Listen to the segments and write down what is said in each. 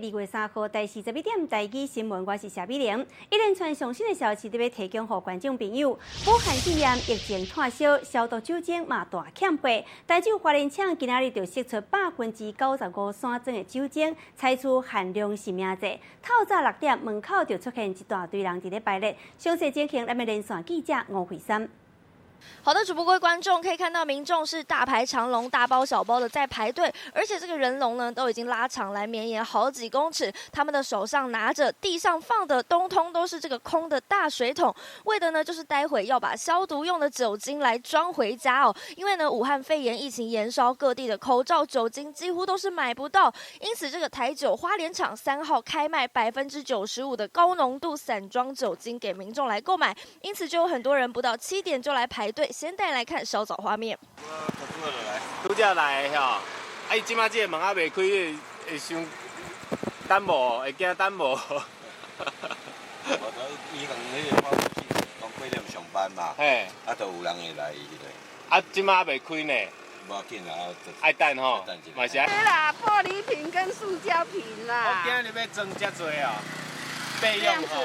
2月3號台視11點台語新聞，我是謝美玲。一連串上新的消息，特別提供予觀眾朋友。武漢肺炎疫情炭燒，消毒酒精嘛大欠貨。台酒花蓮廠今仔日就釋出95%散裝的酒精，採取限量實名制。透早6點門口就出現一大堆人佇咧排列。詳細情形，咱們連線記者吳慧珊。好的，主播各位觀眾可以看到，民眾是大排長龍、大包小包的在排隊，而且這個人龍呢都已經拉長來綿延好幾公尺。他們的手上拿着、地上放的，通通都是這個空的大水桶，為的呢就是待會要把消毒用的酒精來裝回家哦。因為呢，武漢肺炎疫情延燒，各地的口罩、酒精幾乎都是買不到，因此這個台酒花蓮廠3號開賣95%的高濃度散裝酒精給民眾來購買，因此就有很多人不到7點就來排隊。先帶來看稍早畫面。拄才來的吼，啊，伊這馬這个門猶未開，會傷等無，會驚等無。我伊可能彼个講幾點上班嘛，嘿，啊，就有人會來彼个。啊，這馬猶未開呢。無要緊啦，愛等吼，嘛是愛。對啦，玻璃瓶跟塑膠瓶啦。我今日欲裝遮濟哦，備用吼。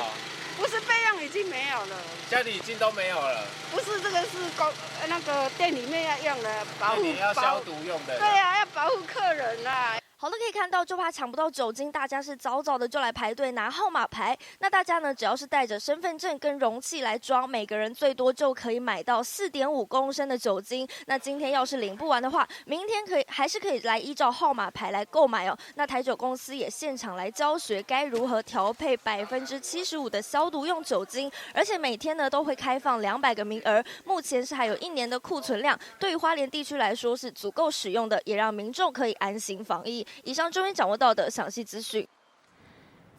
不是備用，已經沒有了。家裡已經都沒有了。不是，這個是公那個店裡面要用的，保護。要消毒用的。對啊，要保護客人啦。好的，可以看到，就怕搶不到酒精，大家是早早的就來排隊拿號碼牌。那大家呢，只要是帶着身份證跟容器來裝，每個人最多就可以買到4.5公升的酒精。那今天要是領不完的話，明天可以還是可以來依照號碼牌來購買哦。那台酒公司也現場來教學該如何調配75%的消毒用酒精，而且每天呢都會開放200個名額，目前是還有一年的庫存量，對於花蓮地區來說是足夠使用的，也讓民眾可以安心防疫。以上終於掌握到的詳細資訊。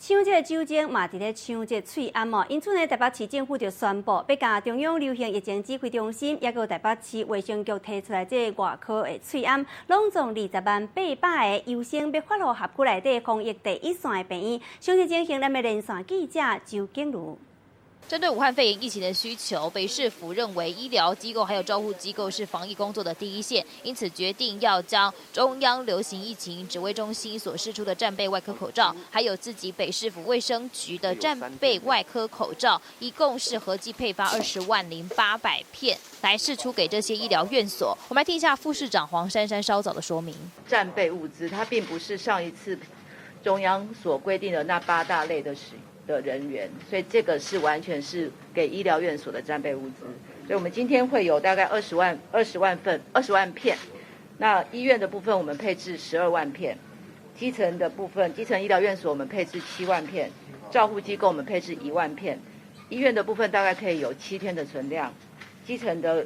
搶這个酒精嘛，佇咧搶這个喙罨哦。因此呢，台北市政府就宣布，欲共中央流行疫情指揮中心，抑閣台北市衛生局提出來這个外科的喙罨，攏總200,800個，優先欲發予轄區內底防疫第一線的病院。詳細情形，咱們連線記者周景如。針對武漢肺炎疫情的需求，北市府認為醫療機構還有照護機構是防疫工作的第一線，因此決定要將中央流行疫情指揮中心所釋出的戰備外科口罩，還有自己北市府衛生局的戰備外科口罩，一共是合計配發200,800片，來釋出給這些醫療院所。我們來聽一下副市長黃珊珊稍早的說明。戰備物資，它並不是上一次中央所規定的那八大類的使的人員，所以這個是完全是給醫療院所的戰備物資。所以我們今天會有大概20萬份、20萬片。那醫院的部分我們配置12萬片，基層的部分，基層醫療院所我們配置7萬片，照護機構我們配置1萬片。醫院的部分大概可以有7天的存量，基層的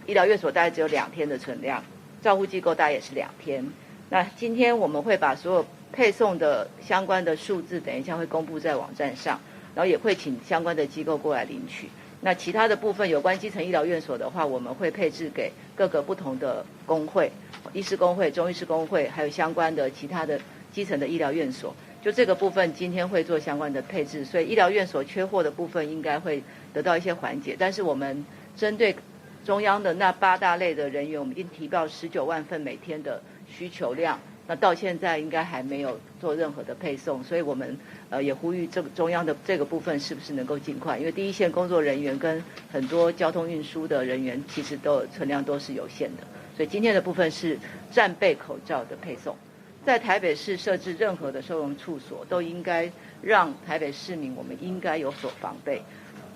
醫療院所大概只有2天的存量，照護機構大概也是2天。那今天我們會把所有配送的相關的數字，等一下會公布在網站上，然後也會請相關的機構過來領取。那其他的部分有關基層醫療院所的話，我們會配置給各個不同的工會、醫師公會、中醫師公會，還有相關的其他的基層的醫療院所。就這個部分，今天會做相關的配置，所以醫療院所缺貨的部分應該會得到一些緩解。但是我們針對中央的那八大類的人員，我們已經提報19萬份每天的需求量。那到現在應該還沒有做任何的配送，所以我們也呼籲這個中央的這個部分是不是能夠盡快？因為第一線工作人員跟很多交通運輸的人員其實都存量都是有限的，所以今天的部分是戰備口罩的配送。在台北市設置任何的收容處所，都應該讓台北市民我們應該有所防備。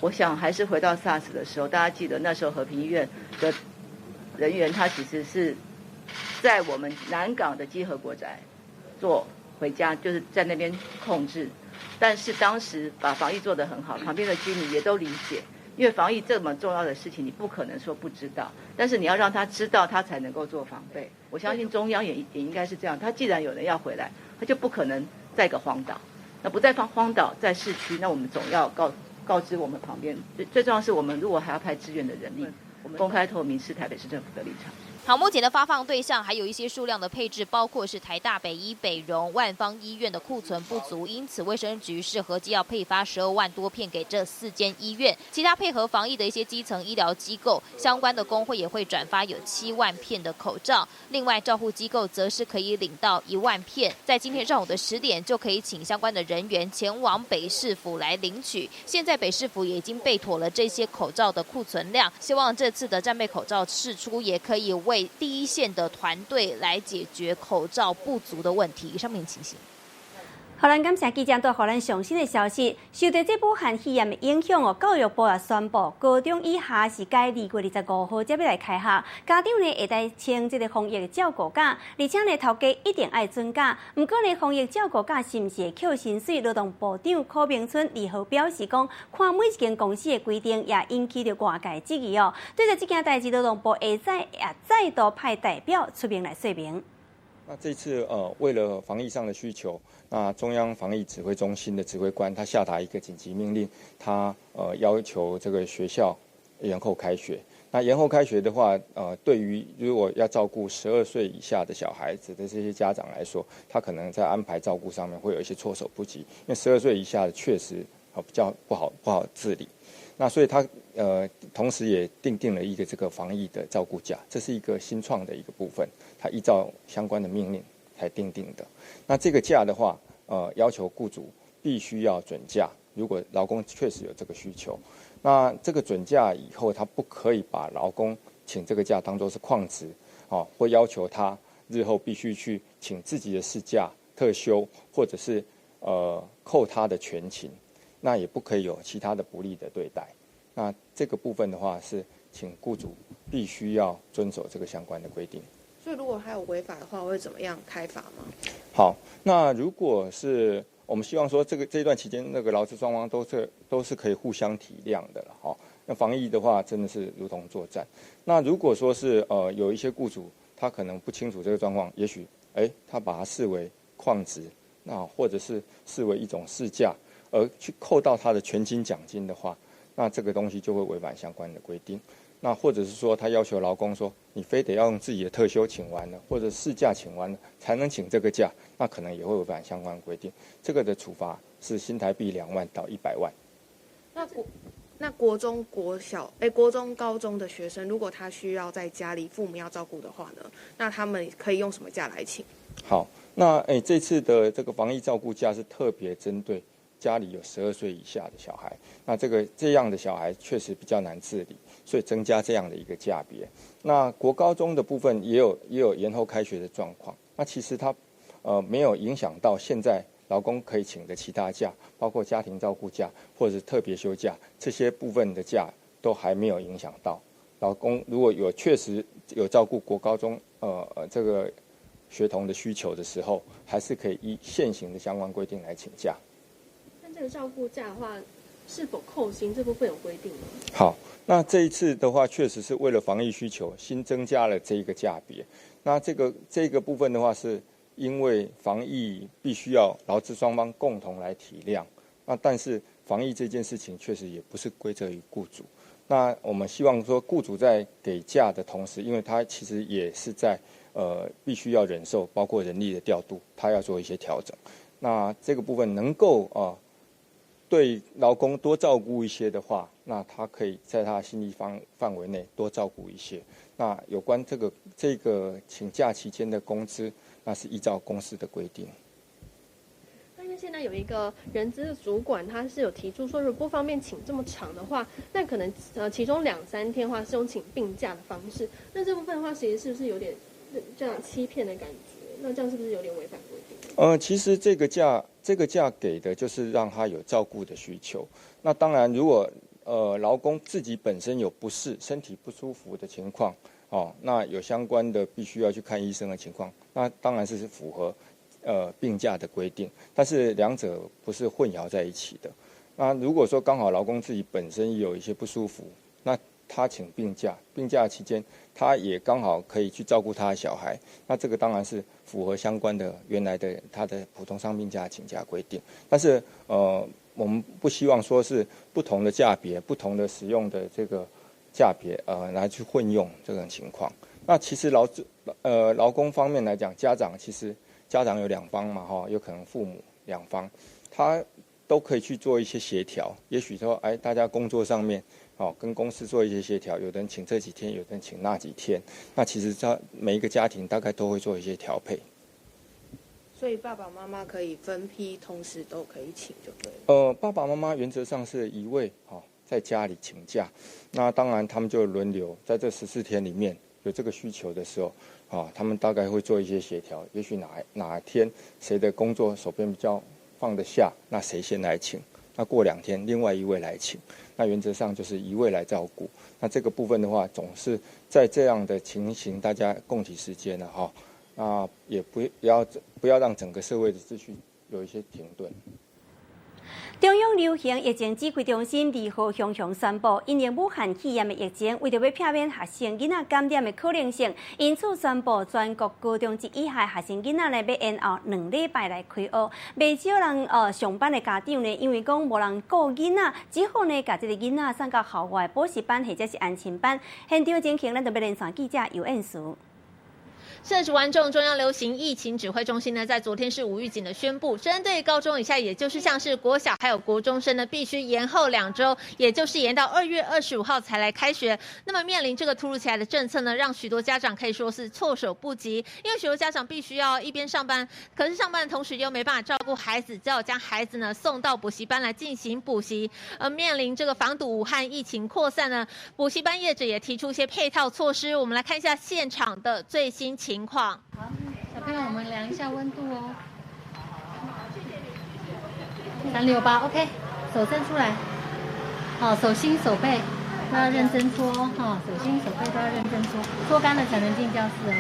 我想還是回到 SARS 的時候，大家記得那時候和平醫院的人員他其實是在我們南港的基和國宅做回家，就是在那邊控制。但是當時把防疫做得很好，旁邊的居民也都理解，因為防疫這麼重要的事情，你不可能說不知道。但是你要讓他知道，他才能夠做防備。我相信中央也應該是這樣，他既然有人要回來，他就不可能在個荒島。那不在放荒島，在市區，那我們總要告知我們旁邊。最最重要是我們如果還要派支援的人力，我們公開透明是台北市政府的立場。好，目前的发放对象还有一些数量的配置，包括是台大、北医、北荣、万芳医院的库存不足，因此卫生局是合计要配发12万多片给这四间医院。其他配合防疫的一些基层医疗机构，相关的工会也会转发有7万片的口罩。另外，照护机构则是可以领到1万片，在今天上午的10点就可以请相关的人员前往北市府来领取。现在北市府也已经备妥了这些口罩的库存量，希望这次的战备口罩释出也可以为第一线的团队来解决口罩不足的问题。以上面情形。予咱感谢记者带予咱上新的消息。受著这武汉肺炎的影响哦，教育部也宣布，高中以下是改2月25号才欲来开学。家长呢会当请这个防疫的照顾假，而且呢头家一定爱准假。毋过呢，防疫照顾假是毋是会扣薪水？劳动部长柯铭春2号表示讲，看每一间公司的规定，也引起著外界质疑哦。对著这件代誌，劳动部会再也再度派代表出面来说明。那这次为了防疫上的需求，那中央防疫指挥中心的指挥官他下达一个紧急命令，他要求这个学校延后开学。那延后开学的话，对于如果要照顾12岁以下的小孩子的这些家长来说，他可能在安排照顾上面会有一些措手不及，因为十二岁以下的确实比较不好自理。那所以他同时也订了一个这个防疫的照顾假，这是一个新创的一个部分，他依照相关的命令才订定的。那这个假的话，要求雇主必须要准假，如果劳工确实有这个需求，那这个准假以后，他不可以把劳工请这个假当作是旷职，哦，或要求他日后必须去请自己的事假、特休，或者是扣他的全勤。那也不可以有其他的不利的对待。那这个部分的话，是请雇主必须要遵守这个相关的规定。所以，如果还有违法的话，会怎么样开罚吗？好，那如果是我们希望说，这段期间，那个劳资双方都是可以互相体谅的了哈。那防疫的话，真的是如同作战。那如果说是有一些雇主他可能不清楚这个状况，也许他把它视为旷职，那或者是视为一种事假，而去扣到他的全勤奖金的话，那这个东西就会违反相关的规定。那或者是说，他要求劳工说，你非得要用自己的特休请完了，或者事假请完了才能请这个假，那可能也会违反相关规定。这个的处罚是新台币2万到100万。那国中、国小，国中、高中的学生，如果他需要在家里父母要照顾的话呢，那他们可以用什么假来请？好，那这次的这个防疫照顾假是特别针对家里有十二岁以下的小孩，那这样的小孩确实比较难自理，所以增加这样的一个假别。那国高中的部分也有延后开学的状况。那其实它没有影响到现在劳工可以请的其他假，包括家庭照顾假或者是特别休假这些部分的假都还没有影响到。劳工如果有确实有照顾国高中这个学童的需求的时候，还是可以依现行的相关规定来请假。这个照顾假的话，是否扣薪这部分有规定吗？好，那这一次的话，确实是为了防疫需求，新增加了这一个假别。那这个部分的话，是因为防疫必须要劳资双方共同来体谅。那但是防疫这件事情确实也不是归责于雇主。那我们希望说，雇主在给假的同时，因为他其实也是在必须要忍受包括人力的调度，他要做一些调整。那这个部分能够啊对劳工多照顾一些的话，那他可以在他心力范围内多照顾一些。那有关这个请假期间的工资，那是依照公司的规定。那因为现在有一个人资的主管，他是有提出说，如果不方便请这么长的话，那可能其中两三天的话是用请病假的方式。那这部分的话，其实是不是有点这样欺骗的感觉？那这样是不是有点违反规定？其实这个假给的就是让他有照顾的需求。那当然，如果劳工自己本身有不适、身体不舒服的情况，哦，那有相关的必须要去看医生的情况，那当然是符合病假的规定。但是两者不是混淆在一起的。那如果说刚好劳工自己本身有一些不舒服，那他请病假，病假期间他也刚好可以去照顾他的小孩，那这个当然是符合相关的原来的他的普通伤病假请假规定。但是我们不希望说是不同的假别、不同的使用的这个假别来去混用这种情况。那其實勞工方面來講，家長其實家長有兩方嘛，哈，有可能父母兩方，他都可以去做一些協調。也許說，哎，大家工作上面，哦，跟公司做一些協調，有的人請這幾天，有的人請那幾天。那其實在每一個家庭大概都會做一些調配。所以爸爸媽媽可以分批，同時都可以請就對了。爸爸媽媽原則上是一位，哈，在家裡請假，那當然他們就輪流在這14天裡面有這個需求的時候，啊，他們大概會做一些協調。也許哪天誰的工作手邊比較放得下，那誰先來請。那過2天另外一位來請。那原則上就是一位來照顧。那這個部分的話，總是在這樣的情形，大家共體時艱了哈。啊，也不要讓整個社會的秩序有一些停頓。中央流行疫情指揮中心2號雄雄宣布，因應武漢肺炎的疫情，為著欲避免學生囡仔感染的可能性，因此宣布全國高中及以下學生囡仔呢，欲延後2禮拜來開學。袂少人上班的家長呢，因為講無人顧囡仔，只好呢共這个囡仔送到校外補習班或者是安親班。現場情形，咱就欲連線記者尤燕淑。是觀眾，中央流行疫情指揮中心呢，在昨天是無預警的宣布，針對高中以下，也就是像是國小還有國中生呢，必須延後2週，也就是延到2月25號才來開學。那麼面臨這個突如其來的政策呢，讓許多家長可以說是措手不及，因為許多家長必須要一邊上班，可是上班的同時又沒辦法照顧孩子，只好將孩子呢送到補習班來進行補習。而面臨這個防堵武漢疫情擴散呢，補習班業者也提出一些配套措施。我們來看一下現場的最新情況。好，小朋友，我們量一下溫度哦。368，OK，手伸出來。好，手心手背都要認真搓哈，手心手背都要認真搓，搓乾了才能進教室哦。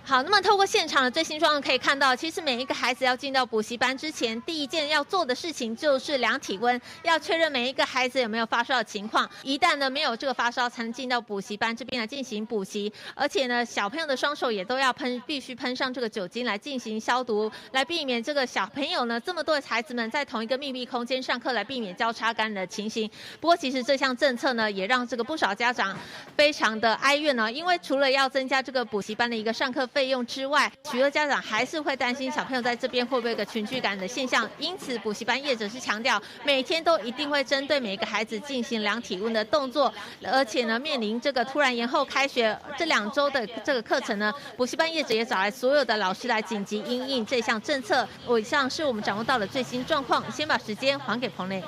好，那麼透過現場的最新狀況可以看到，其實每一個孩子要進到補習班之前，第一件要做的事情就是量體溫，要確認每一個孩子有沒有發燒的情況。一旦呢沒有這個發燒，才能進到補習班這邊來進行補習。而且呢，小朋友的雙手也都要噴，必須噴上這個酒精來進行消毒，來避免這個小朋友呢這麼多的孩子們在同一個密閉空間上課，來避免交叉感染的情形。不過，其實這項政策呢，也讓這個不少家長非常的哀怨呢，因為除了要增加這個補習班的一個上課費用之外，許多家長還是會擔心小朋友在這邊會不會有個群聚感染的現象。因此，補習班業者是強調，每天都一定會針對每一個孩子進行量體溫的動作，而且呢，面臨這個突然延後開學這2週的這個課程呢，補習班業者也找來所有的老師來緊急因應這項政策。以上是我們掌握到的最新狀況，先把時間還給彭磊。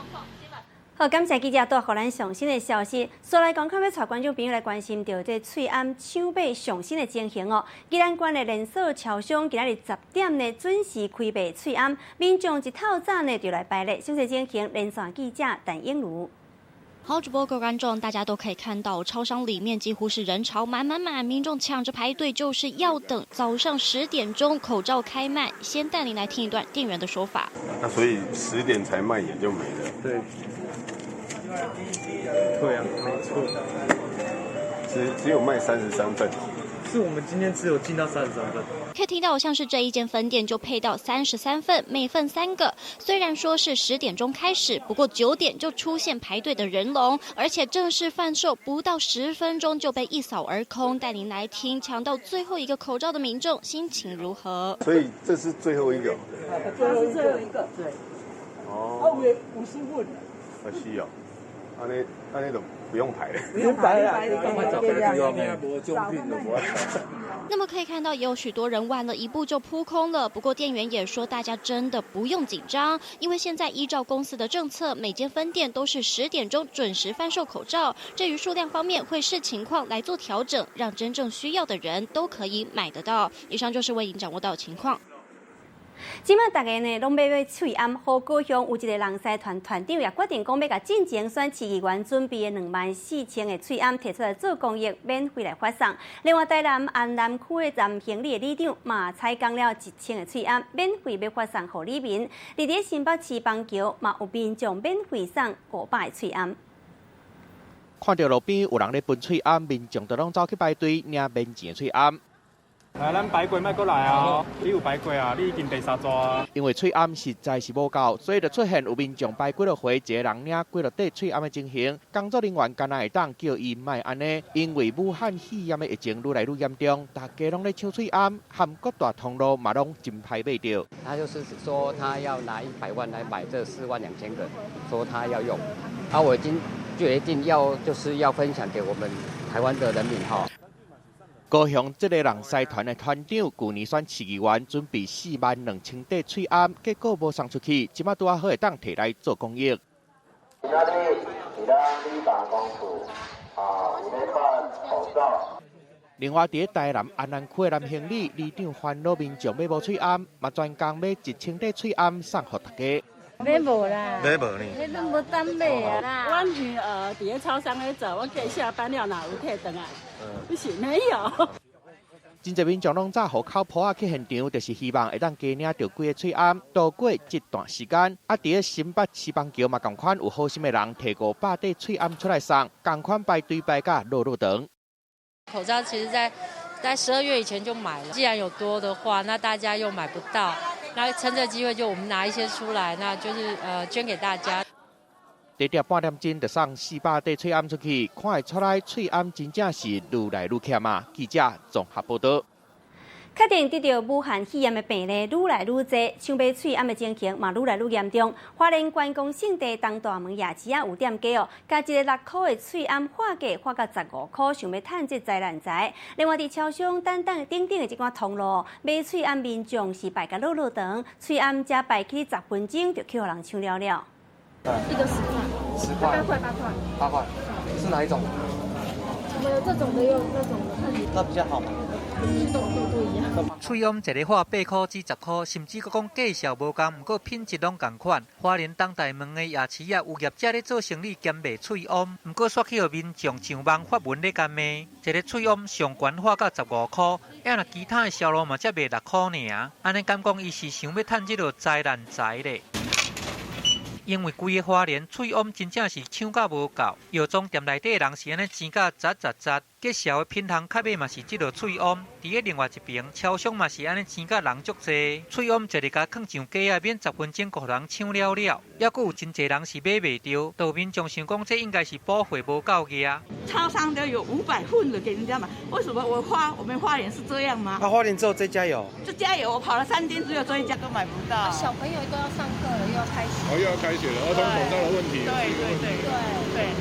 好，感謝記者帶予咱上新的消息。煞來講，較欲帶觀眾朋友來關心著這喙罨搶買上新的情形哦。宜蘭縣的連鎖超商今仔日10點呢準時開賣喙罨，民眾一透早呢就來排列。詳細情形，連線記者陳英如。好，主播各位觀眾，大家都可以看到，超商裡面幾乎是人潮滿滿滿，民眾搶着排隊，就是要等早上10點鐘口罩開賣。先帶您來聽一段店員的說法。那所以十點才賣也就沒了。對。對啊，沒錯。只有賣33份。是我們今天只有進到三十三份。可以聽到，像是這一間分店就配到33份，每份3個。雖然說是10點鐘開始，不過9點就出現排隊的人龍，而且正式販售不到10分鐘就被一掃而空。帶您來聽搶到最後一個口罩的民眾心情如何？所以這是最後一個。這是最後一個，對。哦。50份。啊是哦，按呢按呢就不用排了。不用排了。那麼可以看到，也有許多人晚了一步就撲空了。不過店員也說，大家真的不用緊張，因為現在依照公司的政策，每間分店都是10點鐘準時販售口罩。至於數量方面，會視情況來做調整，讓真正需要的人都可以買得到。以上就是為您掌握到的情況。這擺大家呢，攏欲買喙罨，予高雄有一个人師團團長也決定講，欲共進前選市議員準備的24,000個喙罨提出來做公益，免費來發送。另外，台南安南區的南興里的里長嘛採購了1000個喙罨，免費欲發送予里民。佇咧新北市板橋嘛有民眾免費送500個喙罨。看著路邊有人咧分喙罨，民眾就攏走去排隊領免錢的喙罨。來，咱排過莫閣來啊！你有排過啊？你已經第三逝啊！因為喙罨實在是無夠，所以就出現有民眾排幾落回，一個人領幾落塊喙罨的情形。工作人員敢若會當叫伊莫按呢，因為武漢肺炎的疫情愈來愈嚴重，大家攏咧搶喙罨，含各大通路嘛攏真歹買著。他就是說他要拿100萬來買這4萬2千個，說他要用，啊，我已經決定要就是要分享給我們台灣的人民哈。高雄這個人師團的團長，舊年選市議員，準備4萬2千塊喙罨，結果無送出去，這馬拄仔好會當提來做公益。今仔日佇咱旅大公厝啊，有咧發口罩。另外，佇台南安南區的南興里，里長煩惱民眾買無喙罨，嘛專工買1000塊喙罨送予大家。買無啦，買無呢？彼攏無當買啊啦。阮女兒佇咧超商咧做，我叫伊下班了，若有提轉來，不是沒有。真濟民眾攏早戶口簿仔去現場，就是希望會當加領著幾个喙罨，度過這段時間。啊，佇咧新北市板橋嘛，仝款有好心的人提500塊喙罨出來送，仝款排隊排甲落落長。口罩其實在12月以前就買了，既然有多的話，那大家又買不到。那趁這機會就我們拿一些出來，那就是捐給大家。短短半點鐘就送400塊喙罨出去，看會出來喙罨真正是愈來愈欠啊！記者綜合報道。確定得著武漢肺炎的病例愈來愈濟，搶買喙罨的情形嘛愈來愈嚴重。花蓮觀光勝地東大門夜市仔有店家哦，共一个6箍的喙罨喊價喊到15箍，想欲趁這災難財。另外，佇超商等等等等的這款通路買喙罨民眾是排甲落落長，喙罨才排起10分鐘就去予人搶了了。一個10塊， 10塊，8塊，8塊， 8塊，是哪一種？我們有這種的，也有那種的，看你。那比較好嗎？都一樣。喙罨一个喊8箍至10箍，甚至閣講價數無仝，毋過品質攏仝款。花蓮東大門的夜市仔有業者咧做生意兼賣喙罨，毋過煞去予民眾上網發文咧共罵。一个喙罨上懸喊到15箍，啊若其他的銷路嘛才賣6箍爾，按呢敢講伊是想欲趁這个災難財咧？因為規个花蓮喙罨真正是搶甲無夠，藥妝店內底的人是按呢錢甲砸砸砸，結銷的品項較買嘛是這落喙罨。佇咧另外一爿超商嘛是按呢錢甲人足濟，喙罨一日共囥上架仔，免10分鐘就予人搶了了，猶閣有真濟人是買袂著，就有民眾想講這應該是補貨無夠額。超商都有500份的給人家買，為什麼我們花蓮是這樣嗎？啊，花蓮只有這家有。這家有，我跑了3天，只有這一家都買不到。小朋友都要上課了，又要開學。哦，又要開學了，兒童口罩的問題。對對對對。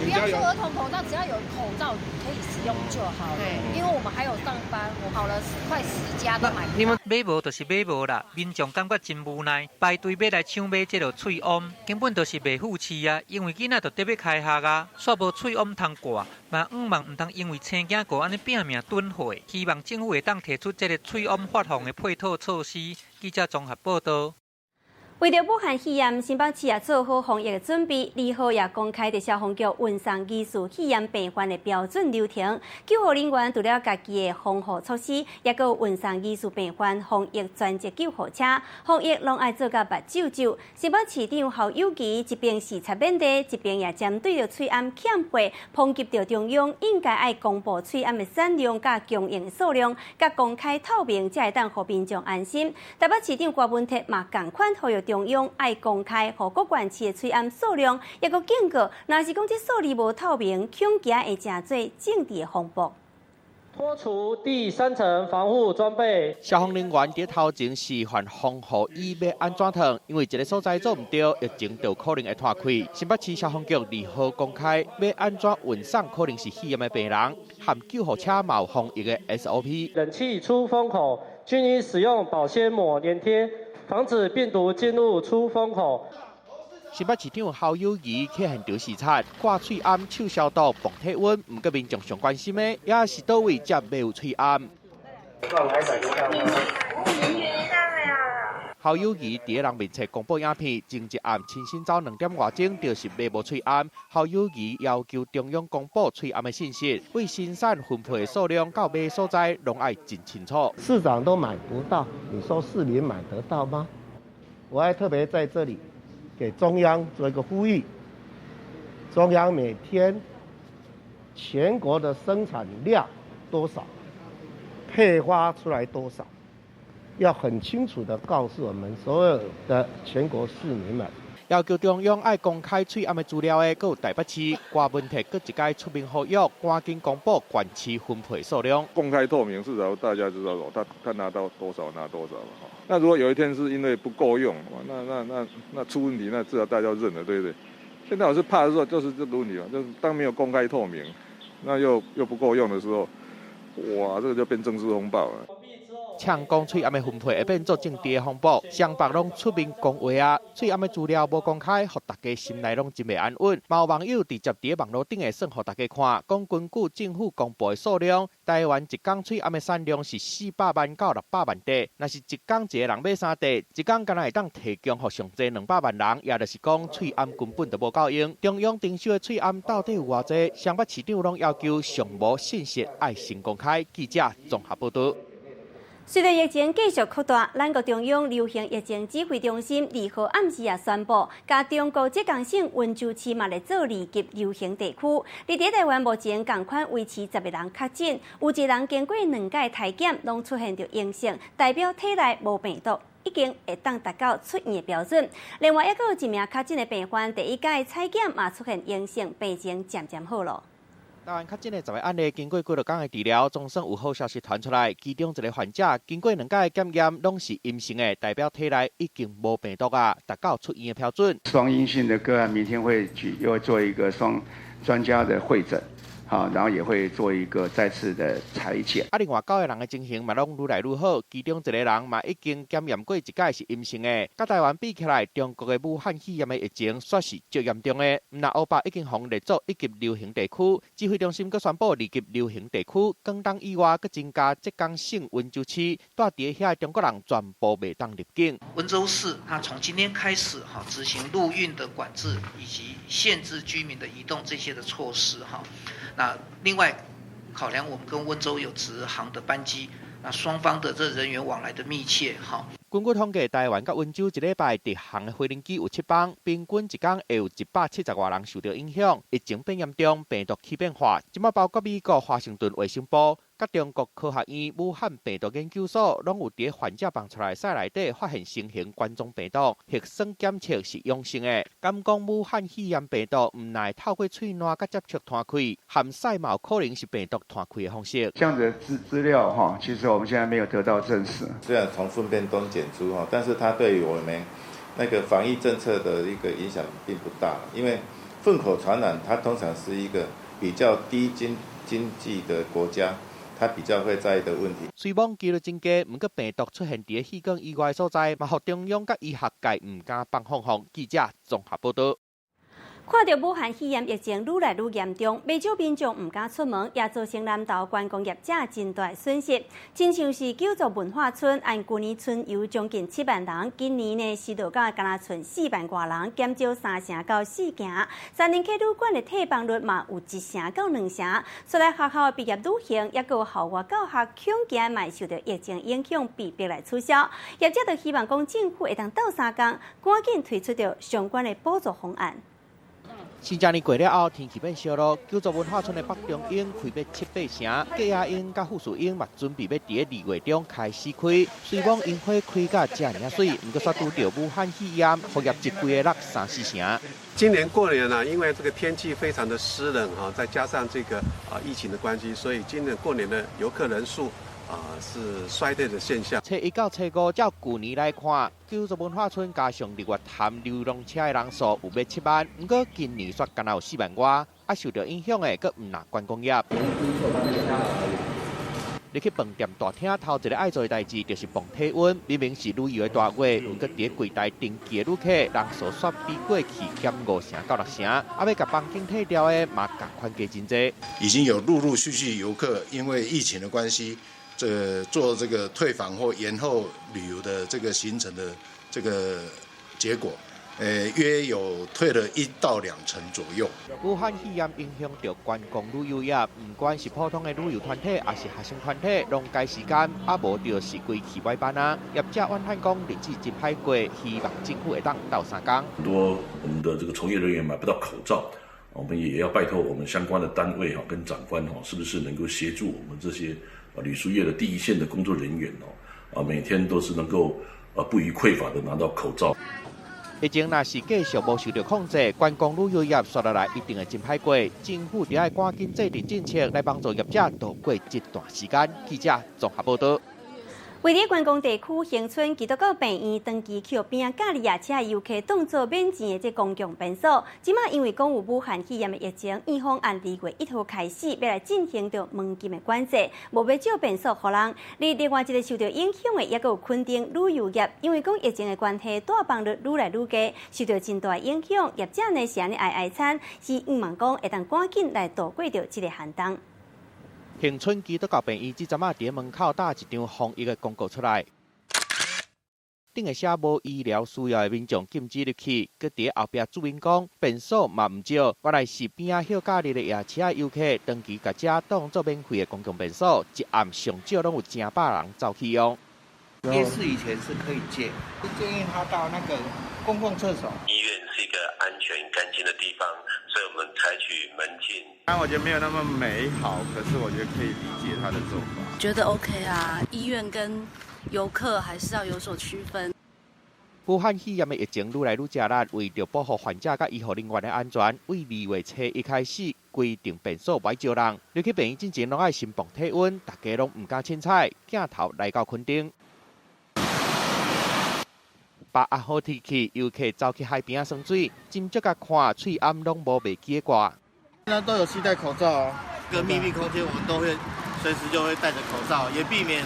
不要說兒童口罩，只要有口罩可以使用就好了。對，因為我們還有上班，我跑了快10家都買不到。你們買無就是買無啦，民眾感覺真無奈，排隊欲來搶買這落喙罨，根本就是袂赴市啊！因為囡仔就得欲開學啊，煞無喙罨通掛，嘛向望毋通因為生囝閣按呢拼命囤貨，希望政府會當提出這个喙罨發放的配套措施。記者綜合報道。為著武漢肺炎，新北市也做好防疫的準備。2號也公開佇消防局運送疑似肺炎病患的標準流程。救護人員除了家己的防護措施，也閣有運送疑似病患防疫專責救護車，防疫攏愛做甲目睭睭。新北市長侯友宜一邊視察免地，一邊也針對著喙罨欠貨，抨擊著中央應該愛公布喙罨的產量佮供應數量，佮公開透明，才會當予民眾安心。台北市長柯文哲嘛仝款呼籲中央愛公開予各縣市的喙罨數量，抑閣警告，若是講這數字無透明，恐驚會成做政治的風波。脫除第三層防護裝備。消防人員佇頭前示範防護衣欲按怎脫，因為一个所在做毋著，疫情就可能會拖開。新北市消防局2號公開，欲按怎運送可能是肺炎的病人，含救護車嘛有防疫的 SOP。冷氣出風口均應使用保鮮膜黏貼，防止病毒進入出風口。新北市長侯友宜去現場視察，掛喙罨、手消毒、磅體溫，毋過民眾上關心的，也是佗位才買有喙罨。侯友宜佇人面前公布影片，前一暗清晨早2點外鐘，就是買無喙罨。侯友宜要求中央公布喙罨的信息，對生產分配的數量到買所在，攏愛真清楚。市長都買不到，你說市民買得到嗎？我還特別在這裡給中央做一個呼籲：中央每天全國的生產量多少，配配發出來多少，要很清楚的告訴我們所有的全國市民們。要求中央愛公開喙罨的資料的，閣有台北市郭文鐵，閣一擺出面呼籲，趕緊公布縣市分配數量。公開透明，至少大家知道他拿到多少拿多少嘛。那如果有一天是因為不夠用，那出問題，那至少大家認了，對不對？現在我是怕的時候，就是這個問題嘛，就是當沒有公開透明，那又不夠用的時候，哇，這個就變政治風暴了。嗆講喙罨的分配會變做政治的風暴，雙北攏出面講話啊！喙罨的資料無公開，予大家心內攏真袂安穩。嘛有網友直接佇網路頂會算予大家看，講根據政府公布的數量，台灣一工喙罨的產量是400萬到600萬塊。若是一工一個人買三塊，一工敢若會當提供予上濟200萬人，也就是講喙罨根本就無夠用。中央徵收的喙罨到底有偌濟？雙北市長攏要求上無信息愛先公開。記者綜合報導。隨著疫情繼續擴大，咱國中央流行疫情指揮中心2號暗時也宣布，共中國浙江省溫州市嘛列做二級流行地區。佇台灣目前仝款維持10個人確診，有一個人經過兩擺篩檢，攏出現著陰性，代表體內無病毒，已經會當達到出院的標準。另外，抑閣有一名確診的病患，第一擺採檢嘛出現陰性，病情漸漸好囉。台灣確診的10個案例，經過幾落工的治療，總算有好消息傳出來。其中一個患者經過兩擺檢驗，攏是陰性的，代表體內已經無病毒啊，達到出院的標準。雙陰性的個案，明天會舉，又會做一個雙專家的會診。好，然後也會做一個再次的採檢。啊，另外9個人的情形嘛，攏愈來愈好，其中一個人嘛已經檢驗過一擺是陰性的。佮台灣比起來，中國的武漢肺炎的疫情煞是足嚴重的。毋但烏北已經予列做一級流行地區，指揮中心閣宣布二級流行地區。廣東以外，閣增加浙江省溫州市，蹛佇遐的中國人全部袂當入境。溫州市，它從今天開始哈，執行陸運的管制以及限制居民的移動這些的措施哈。那另外考量，我們跟溫州有直航的班機，那雙方的這人員往來的密切哈。根據統計，台灣佮溫州一禮拜直航的飛輪機有7班，平均一工會有170外人受到影響。疫情變嚴重，病毒起變化，這擺包括美國華盛頓衛生部、佮中國科學院武漢病毒研究所，攏有佇患者放出來屎內底發現新型冠狀病毒，核酸檢測是陽性的。敢講武漢肺炎病毒毋但透過喙瀾佮接觸傳開，含屎嘛有可能是病毒傳開的方式。這樣的資料哈，其實我們現在沒有得到證實。雖然從糞便中檢出哈，但是它對於我們那個防疫政策的一個影響並不大，因為糞口傳染，它通常是一個比較低經濟的國家，它比較會在意的問題。雖罔機率真低，毋過病毒出現佇氣管以外所在，嘛予中央佮醫學界毋敢放放放。記者綜合報導。看著武漢肺炎疫情愈來愈嚴重，袂少民眾毋敢出門，也造成南投觀光業者真大損失。親像是九族文化村，按舊年春遊將近7萬人，今年呢是落到干焦賰4萬外人，減少3成到4成。三人客旅館的退房率嘛有1成到2成。出來學校畢業旅行，抑閣有校外教學恐驚嘛受著疫情影響，被迫來取消。業者就希望講政府會當鬥相共，趕緊推出著相關的補助方案。新正年過了後，天氣變燒咯。九族文化村的北中營開欲7、8成，隔亞營佮富士營嘛準備欲佇2月中開始開。雖罔櫻花開甲遮爾仔媠，毋過煞拄著武漢肺炎，予業績規个落3、4成。今年過年呢，因為這個天氣非常的濕冷哈，再加上這個疫情的關係，所以今年過年的遊客人數是衰退的現象。初一到初五，照舊年來看，九族文化村加上日月潭遊覽車的人數有欲7萬，毋過今年煞干焦有4萬外，受著影響的，閣毋但觀光業。入去飯店大廳頭一个愛做的代誌，就是磅體溫。明明是旅遊的大月，毋過佇櫃台登記的旅客人數煞比過去減5成到6成。欲共房間退掉的嘛，仝款加真濟。已經有陸陸續續遊客因為疫情的關係，這做這個退房或延後旅遊的這個行程的這個結果，約有退了1到2成左右。武漢肺炎影響著觀光旅遊業，毋管是普通的旅遊團體，抑是學生團體，攏改時間，無就是規氣擺班啊。業者怨嘆講，日子真歹過，希望政府會當鬥相共。很多我們的這個從業人員買不到口罩，我們也要拜託我們相關的單位哈，跟長官哈，是不是能夠協助我們這些旅宿業的第一線的工作人員哦，每天都是能夠不虞匱乏的拿到口罩。疫情若是繼續無受著控制，觀光旅遊業紲落來一定會真歹過。政府著愛趕緊制定政策來幫助業者渡過這段時間。記者綜合報道。位佇觀光地區恆春基督教病院長期予邊仔隔離夜車的遊客當做免錢的這公共便所，這馬因為講有武漢肺炎的疫情，院方按2月1號開始欲來進行著門禁的管制，無欲借便所予人。而另外一個受著影響的，抑閣有墾丁旅遊業，因為講疫情的關係，帶房率愈來愈低，受著真大影響。業者呢是按呢哀哀慘，是向望講會當趕緊來渡過著這個寒冬。恆春基督教病院這陣仔佇門口貼一張防疫的公告出來，頂下寫無醫療需要的民眾禁止入去，閣佇後壁註明講便所嘛毋借，原來是邊仔歇隔離的夜車遊客長期共這當做免費的公共便所，一暗上少攏有成百人走去用。夜市以前是可以借，建議他到那個公共廁所。醫院是一個安全乾淨的地方，所以我們採取門禁。當然我覺得沒有那麼美好，可是我覺得可以理解他的做法。覺得 OK 啊，醫院跟遊客還是要有所區分。武漢肺炎的疫情愈來愈食力，為著保護患者佮醫護人員的安全，對2月初一開始規定便所袂招人，入去病院進前攏愛先磅體溫，大家攏毋敢凊彩。鏡頭來到墾丁。把握好天氣，遊客走去海邊仔耍水，斟酌共看，喙罨攏無袂記得掛。現在都有攜帶口罩啊，個密閉空間，我們都會隨時就會戴著口罩，也避免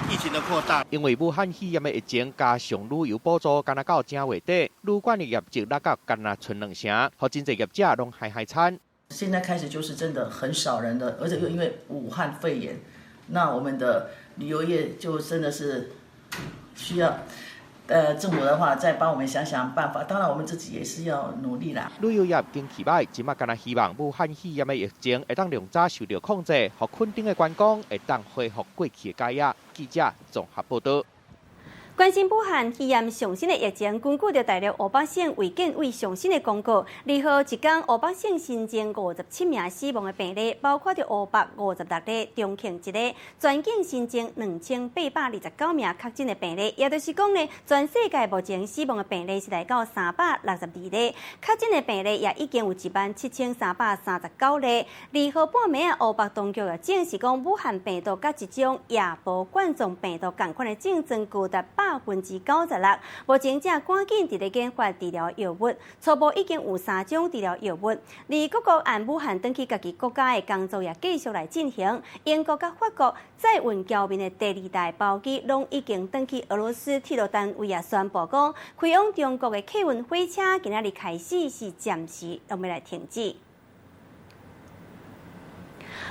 疫情的擴大。因為武漢肺炎的疫情，加上旅遊補助，干焦到正月底，旅館的業績落到干焦賰兩成，予真濟業者攏害害慘。現在開始就是真的很少人的，而且又因為武漢肺炎，那我們的旅遊業就真的是需要。政府的話再幫我們想想辦法，當然我們自己也是要努力啦。旅遊業景氣䆀，這馬干焦希望武漢肺炎的疫情會當量早受著控制，予墾丁的觀光會當恢復過去的佳業。記者綜合報道。關心武漢肺炎上新的疫情，根據著大陸湖北省衛健委上新的公告，2號一天湖北省新增57名死亡的病例，包括著湖北56例，重慶1例，全境新增2829名確診的病例，也就是講呢，全世界目前死亡的病例是來到362例，確診的病例也已經有17339例。2號半暝啊，湖北當局也證實講，武漢病毒佮一種亞伯冠狀病毒仝款的症狀高達96%，目前正趕緊佇咧研發治療藥物，初步已經有三種治療藥物。而各國按武漢轉去家己國家的工作也繼續來進行。英國佮法國載運僑民的第二代包機攏已經轉去俄羅斯，鐵路單位也宣布講，開往中國的客運火車今仔日開始是暫時攏欲來停止。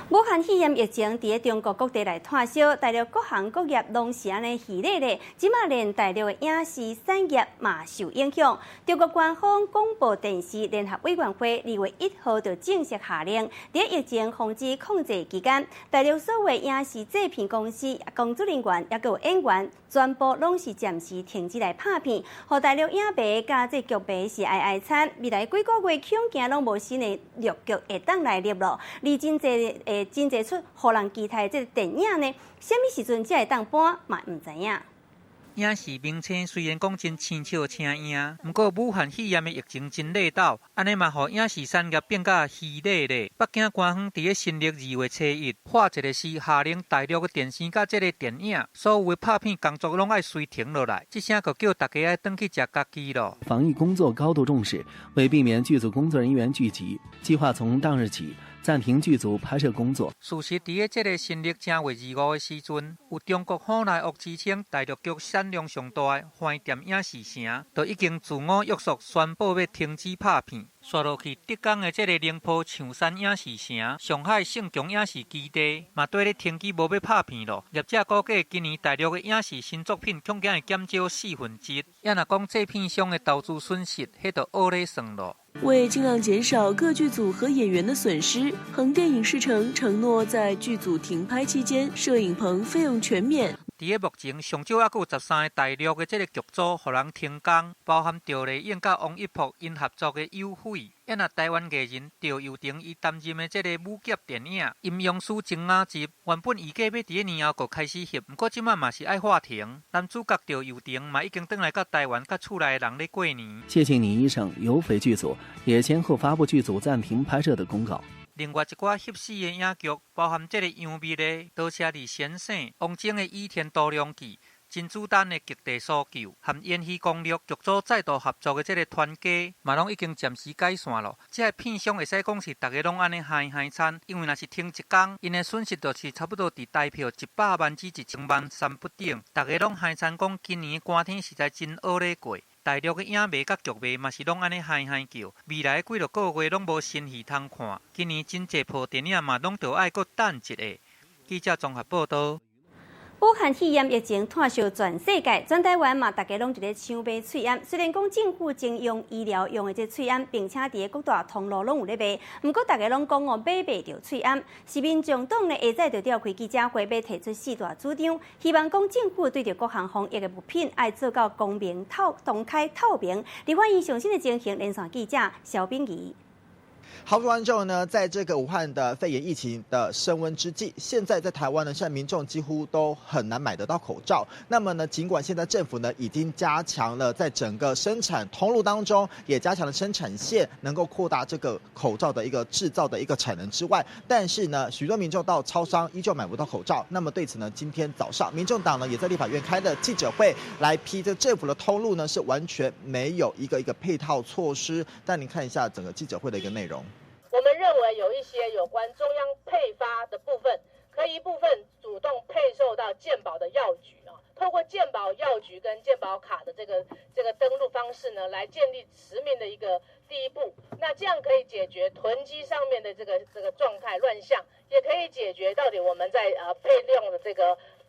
武漢肺炎疫情佇咧中國各地來湠燒，大陸各行各業攏是按呢虛咧咧，這馬連大陸的影視產業嘛受影響。中國官方廣播電視聯合委員會2月1號就正式下令，佇疫情防治控制期間，大陸所有影視製片公司工作人員抑閣有演員，全部攏是暫時停止來拍片，予大陸影迷佮這劇迷是哀哀慘。未來幾個月恐驚攏無新的熱劇會當來入囉，而真濟會真濟齣予人期待這個電影呢，啥物時陣才會當播嘛毋知影。影視明星雖然講真生笑請影，毋過武漢肺炎的疫情真咧鬥，按呢嘛予影視產業變甲虛咧咧。北京官方佇咧新曆2月初1發一個檄下令，大陸的電視佮這個電影，所有的拍片工作攏愛隨停落來。這聲就叫大家愛轉去食家己囉。防疫工作高度重視，為避免劇組工作人員聚集，計劃從當日起暫停劇組拍攝工作。事實佇咧這個新曆正月25的時陣，有中國好萊塢之稱，大陸劇產量上大的橫店影視城，就已經自我約束，宣布欲停止拍片。紲落去浙江的這個寧波象山影視城、上海盛強影視基地，嘛綴咧停機無欲拍片囉。業者估計今年大陸的影視新作品恐驚會減少1/4。抑若講製片商的投資損失，彼就烏咧算囉。為盡量減少各劇組和演員的損失，橫店影視城承諾在劇組停拍期間，攝影棚費用全免。佇咧目前，上少猶閣有13个大陸的這个劇組，予人停工，包含趙麗穎佮王一博𪜶合作的《有匪》，啊若台灣藝人趙又廷伊擔任的這个武俠電影《陰陽師曾雅集》，原本預計欲佇咧年後閣開始翕，毋過這擺嘛是愛喊停。男主角趙又廷嘛已經轉來到台灣，佮厝內的人咧過年。謝謝你醫生，有匪劇組也先後發布劇組暫停拍攝的公告。另外一寡翕死的影劇，包含這个楊冪的《多謝你先生》、王晶的《倚天屠龍記》、甄子丹的《極地搜救》和延禧攻略劇組再度合作的這个團家，嘛攏已經暫時解散咯。這个片商會使講是逐家攏按呢害害慘，因為若是停一工，𪜶的損失就是差不多佇台票100萬至1000萬3不等。逐家攏害慘，講今年寒天實在真惡咧過。大陸的影迷佮劇迷嘛是攏按呢嗨嗨叫，未來幾落個月攏無新戲通看。今年真濟部電影嘛攏著愛閣等一下。記者綜合報導。武漢肺炎疫情湠燒全世界，全台灣嘛，逐家攏佇咧搶買喙罨。雖然講政府徵用醫療用的這喙罨，並且佇咧各大通路攏有咧賣，毋過逐家攏講哦買袂著喙罨。是民眾黨呢下晝就召開記者會，欲提出四大主張，希望講政府對著各項防疫的物品愛做到公平、透、公開、透明。立法院上新的情形，連線記者蕭炳儀。好，觀眾呢，在這個武漢的肺炎疫情的升溫之際，現在在台灣呢，現在民眾幾乎都很難買得到口罩。那麼呢，儘管現在政府呢已經加強了在整個生產通路當中，也加強了生產線，能夠擴大這個口罩的一個製造的一個產能之外，但是呢，許多民眾到超商依舊買不到口罩。那麼對此呢，今天早上民眾黨呢也在立法院開了記者會，來批這政府的通路呢是完全沒有一個配套措施。帶您看一下整個記者會的一個內容。我們認為有一些有關中央配發的部分，可以一部分主動配售到健保的藥局啊，透過健保藥局跟健保卡的這個登錄方式呢，來建立實名的一個第一步。那這樣可以解決囤積上面的這個狀態亂象，也可以解決到底我們在配量的這個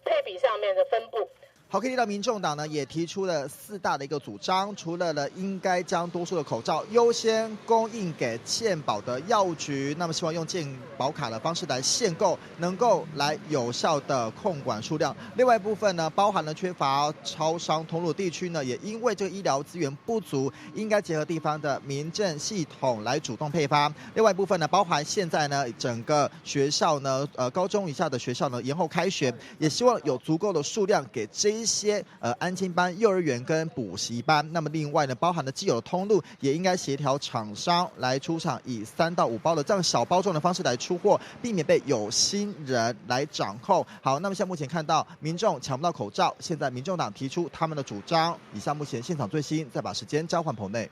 配比上面的分布。好，可以看到民眾黨呢也提出了四大的一個主張，除了呢應該將多數的口罩優先供應給健保的藥局，那麼希望用健保卡的方式來限購，能夠來有效的控管數量。另外一部分呢，包含了缺乏超商通路地區呢，也因為這個醫療資源不足，應該結合地方的民政系統來主動配發。另外一部分呢，包含現在呢整個學校呢，高中以下的學校呢延後開學，也希望有足夠的數量給這一些安親班、幼兒園跟補習班。那麼另外呢，包含了既有的通路，也應該協調廠商來出廠，以3到5包的這樣小包裝的方式來出貨，避免被有心人來掌控。好，那麼像目前看到民眾搶不到口罩，現在民眾黨提出他們的主張。以上目前現場最新，再把時間交還棚內。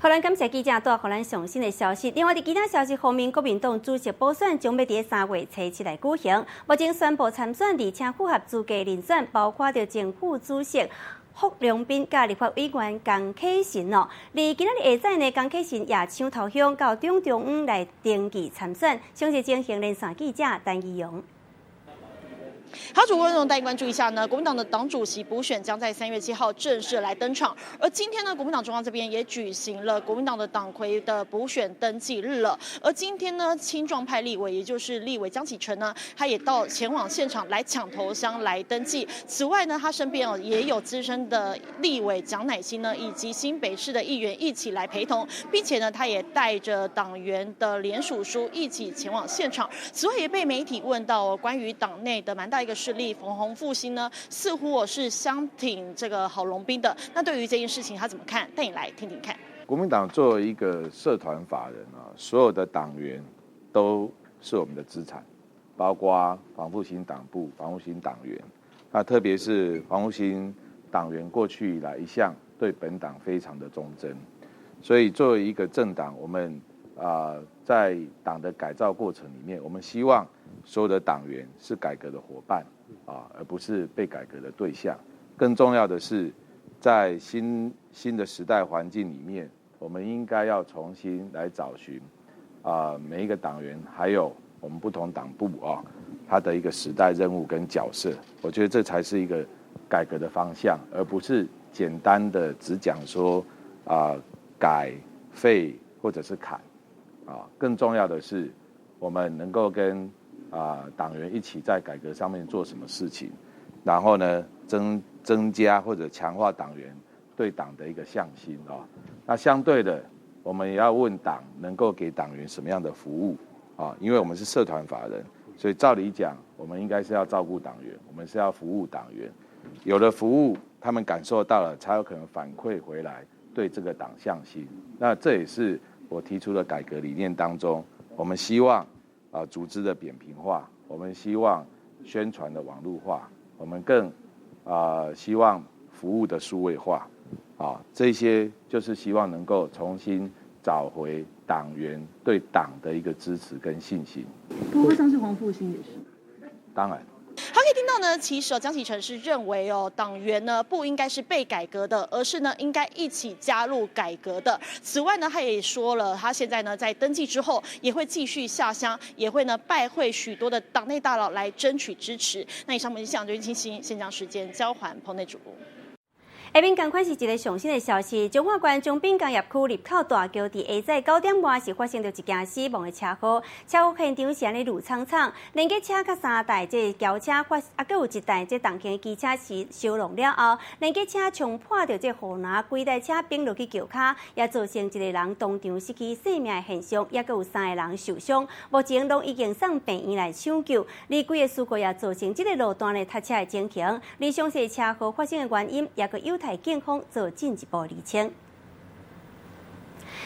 好，咱感謝記者帶予咱上新的消息。另外，佇其他消息方面，國民黨主席補選將欲佇3月初7來舉行，目前宣布參選，而且符合資格人選，包括著前副主席郝龍斌佮立法委員江啟臣哦。而今仔日下晝呢，江啟臣也搶頭香到黨中央來登記參選。詳細情形連線記者陳怡蓉。好，主觀眾帶你關注一下呢，國民黨的黨主席補選將在3月7號正式來登場。而今天呢，國民黨中央這邊也舉行了國民黨的黨魁的補選登記日了。而今天呢，青壯派立委，也就是立委江啟臣呢，他也到前往現場來搶頭香來登記。此外呢，他身邊哦也有資深的立委蔣乃馨呢，以及新北市的議員一起來陪同，並且呢，他也帶着黨員的聯署書一起前往現場。此外，也被媒體問到關於黨內的蠻大一個勢力馮洪復興呢，似乎我是相挺這個郝龍斌的。那對於這件事情他怎麼看？帶你來聽聽看。國民黨作為一個社團法人啊，所有的黨員都是我們的資產，包括黃復興黨部、黃復興黨員。那特別是黃復興黨員過去以來一向對本黨非常的忠貞，所以作為一個政黨，我們在黨的改造過程裡面，我們希望所有的黨員是改革的夥伴啊，而不是被改革的對象。更重要的是，在新的時代環境裡面，我們應該要重新來找尋每一個黨員，還有我們不同黨部啊，他的一個時代任務跟角色。我覺得這才是一個改革的方向，而不是簡單的只講說改廢或者是砍啊。更重要的是，我們能夠跟黨員一起在改革上面做什麼事情？然後呢增加或者強化黨員對黨的一個向心哦。那相對的，我們也要問黨能夠給黨員什麼樣的服務啊？因為我們是社團法人，所以照理講，我們應該是要照顧黨員，我們是要服務黨員。有了服務，他們感受到了，才有可能反饋回來對這個黨向心。那這也是我提出的改革理念當中，我們希望啊組織的扁平化，我們希望宣傳的網路化，我們更希望服務的數位化，啊，這些就是希望能夠重新找回黨員對黨的一個支持跟信心。不過上次黃復興也是。當然。好，可以聽到呢，其實江啟臣是認為哦，黨員呢不應該是被改革的，而是呢應該一起加入改革的。此外呢，他也說了，他現在呢在登記之後，也會繼續下鄉，也會呢拜會許多的黨內大佬來爭取支持。那以上我們現場最新，先將時間交還棚內主播。下面仝款是一个上新的消息，彰化縣彰濱工业区入口大桥伫下早9点外是发生著一件死亡的车祸，车祸现场是按呢怒悖悖，连结车佮三台这轿车发，啊，阁有一台这重型机车是相撞了后，连结车冲破著这护栏，规台车崩落去桥跤，也造成一个人当场失去性命的现象，也阁有三个人受伤，目前拢已经送病院来抢救。而规个事故也造成这个路段的塞车的情形，而详细车祸发生的原因，也阁有待警方做进一步厘清。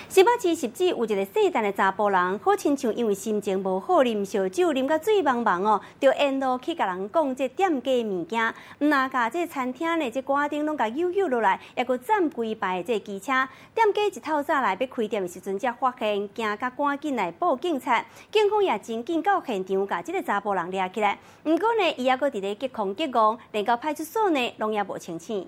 新北市汐止有一个姓陈的查埔人，好亲像因为心情无好，啉烧酒，啉甲醉茫茫哦，就沿路去共人讲这店家物件，毋但共这餐厅的这挂灯拢共扭扭落来，也阁占规排的这机车。店家一透早来欲开店的时阵，才发现，惊甲赶紧来报警察。警方也真紧到现场，共这个查埔人掠起来。毋过呢，伊犹阁伫咧激抗激戆，连到派出所呢，拢也无清醒。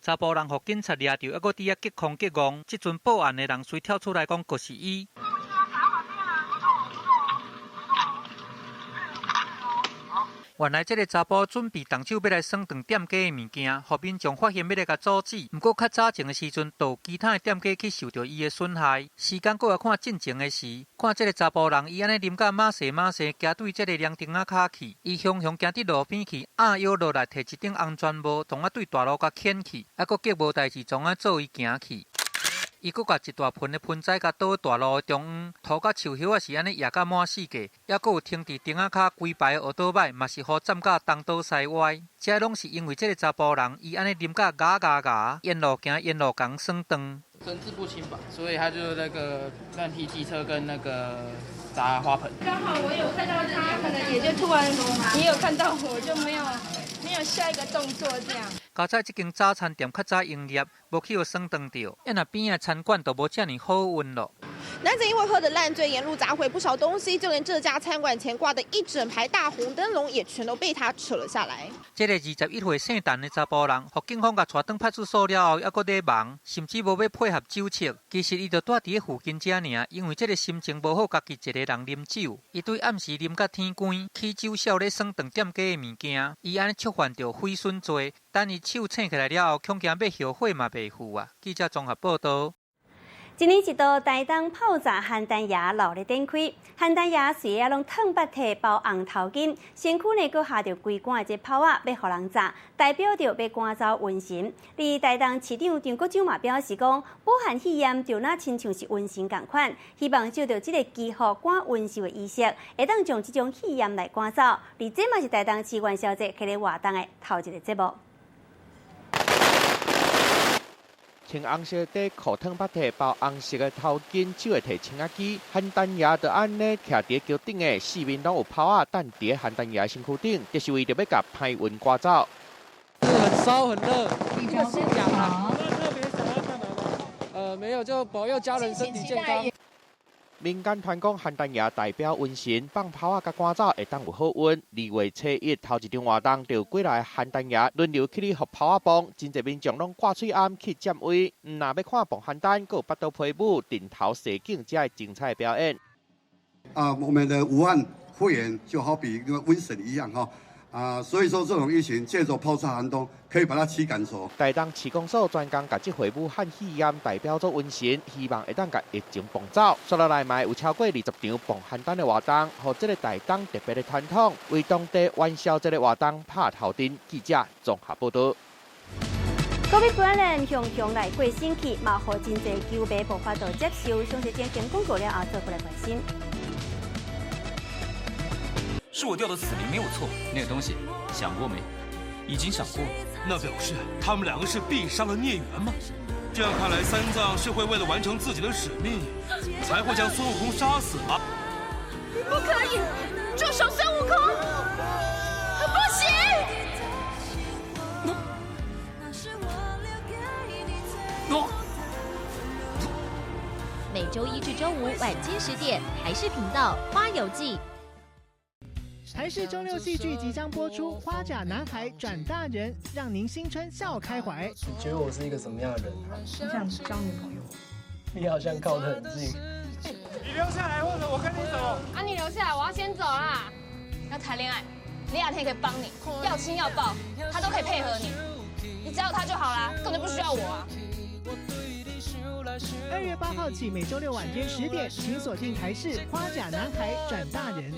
查埔人予警察掠著，犹阁伫遐激抗激戆。这阵报案的人随跳出来讲，就是伊。原来这个查埔准备动手欲来损断店家的物件，予民众发现欲来共阻止。毋过较早前的时阵，就有其他的店家去受著伊的损害。时间阁来看进前的时，看这个查埔人，伊按呢啉甲马踅马踅，行对这个凉亭仔跤去，伊雄雄行伫路边去，压腰落来，提一顶安全帽，创啊对大路共牵去，犹阁激无代志，创啊做伊行去。伊阁共一大盆的盆栽共倒大路的中央，涂甲树叶仔是按呢压甲满四界，犹阁有停伫亭仔跤规排的乌多摆，嘛是予占甲东倒西歪。这拢是因为这个查埔人，伊按呢啉甲咬咬咬，沿路行沿路共损断。神志不清吧，所以他就那个乱踢机车跟那个砸花盆。刚好我有看到他，可能也就突然也有看到我，就没有下一个动作这样。佳哉这间早餐店较早营业，无去予损断著，啊若边仔餐馆就无遮尔好运咯。男子因为喝得烂醉，沿路砸毁不少东西，就连这家餐馆前挂的一整排大红灯笼也全都被他扯了下来。这个21岁姓陈的查埔人，予警方共带转派出所了后，犹阁咧忙，甚至无欲配合酒测。其实伊就蹛伫咧附近遮尔，因为这个心情无好，家己一个人啉酒。伊对暗时啉甲天光，起酒痟咧损断店家的物件，伊按呢触犯著毁损罪。等伊手醒起来了后，恐惊欲后悔嘛袂赴啊！记者综合报道。一年一度台东泡茶番歆爷闹热展开，番歆爷随仔拢烫腹体包红头巾，身躯呢阁挟著规罐的这炮仔，欲予人炸，代表著欲赶走瘟神。而台东市长张国焘嘛表示讲，武汉肺炎就若亲像是瘟神仝款，希望借著这个祈福赶瘟神的仪式，会当将这种肺炎来赶走。而这嘛是台东市元宵节系列活动的头一个节目。穿红色底裤、烫腹体、包红色的头巾，手会提青仔支，番歆爷就按呢徛伫桥顶的，四面拢有炮仔等伫番歆爷身躯顶，就是为著欲共歹运赶走。很烧很热，一个信仰啊。特别想要干嘛吗？没有，就保佑家人身体健康。民间传讲，番歆爷代表瘟神，放炮仔共赶走，会当有好运。2月初1头一场活动，就几来番歆爷轮流起去予炮仔磅，真济民众拢挂喙罨去占位。毋若欲看磅番歆，阁有腹肚批舞、阵头射景遮精彩表演。啊，我们的武汉肺炎就好比一个瘟神一样哈，啊，所以說這種疫情借著泡菜寒冬，可以把它驅趕走。台東市公所專工共這回武漢肺炎代表做瘟神，希望會當共疫情磅走。煞落來嘛有超過20場磅寒冬的活動，予這个台東特別的傳統，為當地元宵節的活動拍頭陣。記者綜合報道。科比布萊恩雄雄來過身去，嘛予真濟球迷無法度接受。詳細進行廣告了後，做過來關心。是我掉的死靈沒有錯，那個東西想過沒？已經想過。那表示他們兩個是必殺的孽緣嗎？這樣看來，三藏是會為了完成自己的使命，才會將孫悟空殺死嗎？不可以，住手，孫悟空！不行！每週一至週五晚間10點，台視頻道《花遊記》。台視週六戲劇即將播出《花甲男孩轉大人》，讓您新春笑開懷。你覺得我是一個怎麼樣的人？你想交女朋友？你好像靠得很近。你留下來，或者我跟你走。啊，你留下來，我要先走啦。要談戀愛，李亞天可以幫你，要親要抱，他都可以配合你。你只要他就好啦，根本就不需要我啊。2月8號起，每週六晚間10點，請鎖定台視《花甲男孩轉大人》。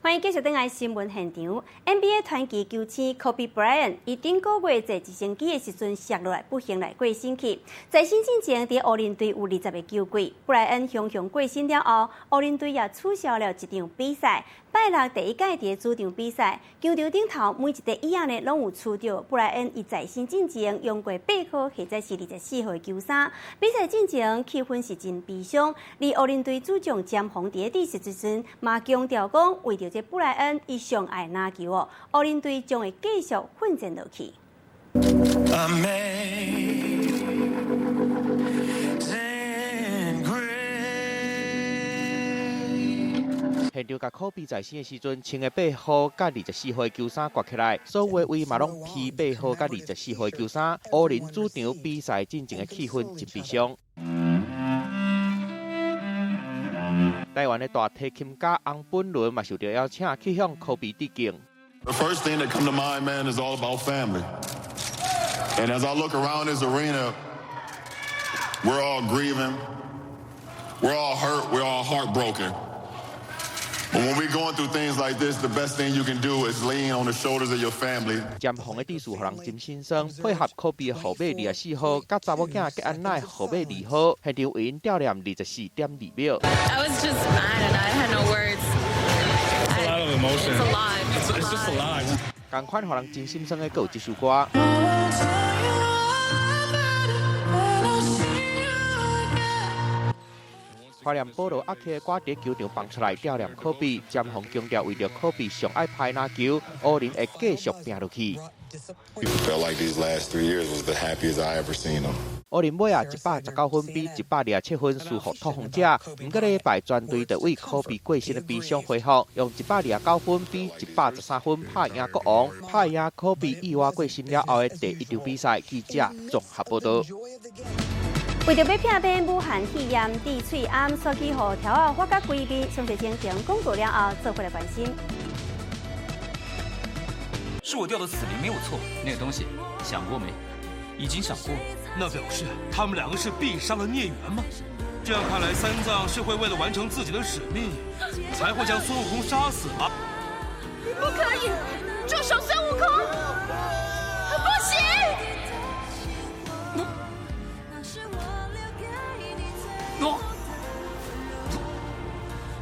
歡迎繼續轉來新聞現場。NBA 傳奇球星 Kobe Bryant，伊頂個月坐直升機的時陣摔落來，不幸來過身去。在身進前，佇湖人隊有20個球季。布萊恩雄雄過身了後，湖人隊也取消了一場比賽。拜六第一屆佇主場比賽，球場頂頭每一塊椅仔呢，攏有刺著布萊恩伊在生進前用過8號或者是24號的球衫。比賽進前氣氛是真悲傷。而湖人隊主將詹皇佇咧致辭時陣，嘛強調講，為著這布萊恩伊上愛籃球哦，湖人隊將會繼續奮戰落去。現場共科比在生的時陣，穿的8號佮24號的球衫掛起來，所有位嘛攏披8號佮24號的球衫。湖人主場比賽進前的氣氛真悲傷。台灣的大提琴家翁本倫嘛受到邀請去向科比致敬。 The first thing that come to mind, man, is all about family. And as I look around this arena, we're all grieving, we're all hurt, we're all heartbroken. But when we're going through things like this, the best thing you can do is lean on the shoulders of your family. 詹皇的致詞予人真心酸，配合科比號碼24號，佮查某囝吉安娜號碼2號，現場為𪜶悼念24.2秒。 I was just mad and I had no words. It's a lot of emotion. It's a lot. It's just a lot. 仝款予人真心酸的，閣有這首歌。懷念保羅阿克的歌佇球場放出來，悼念科比。詹皇強調，為著科比上愛拍籃球，湖人會繼續拼落去。 Felt like these last 3 years was the happiest I ever seen them. 湖人尾仔119分比127分輸予拓荒者，毋過禮拜全隊就為科比過身的悲傷恢復，用129分比113分拍贏國王，拍贏科比意外過身了後的第一場比賽。記者綜合報道。為著欲避免武漢肺炎致喙罨，煞去予柱仔發甲規面，詳細情形廣告了後，做伙來關心。是我掉的死靈沒有錯，那個東西想過沒？已經想過。那表示他們兩個是必殺的孽緣嗎？這樣看來，三藏是會為了完成自己的使命，才會將孫悟空殺死嗎？不可以，住手，孫悟空！不行！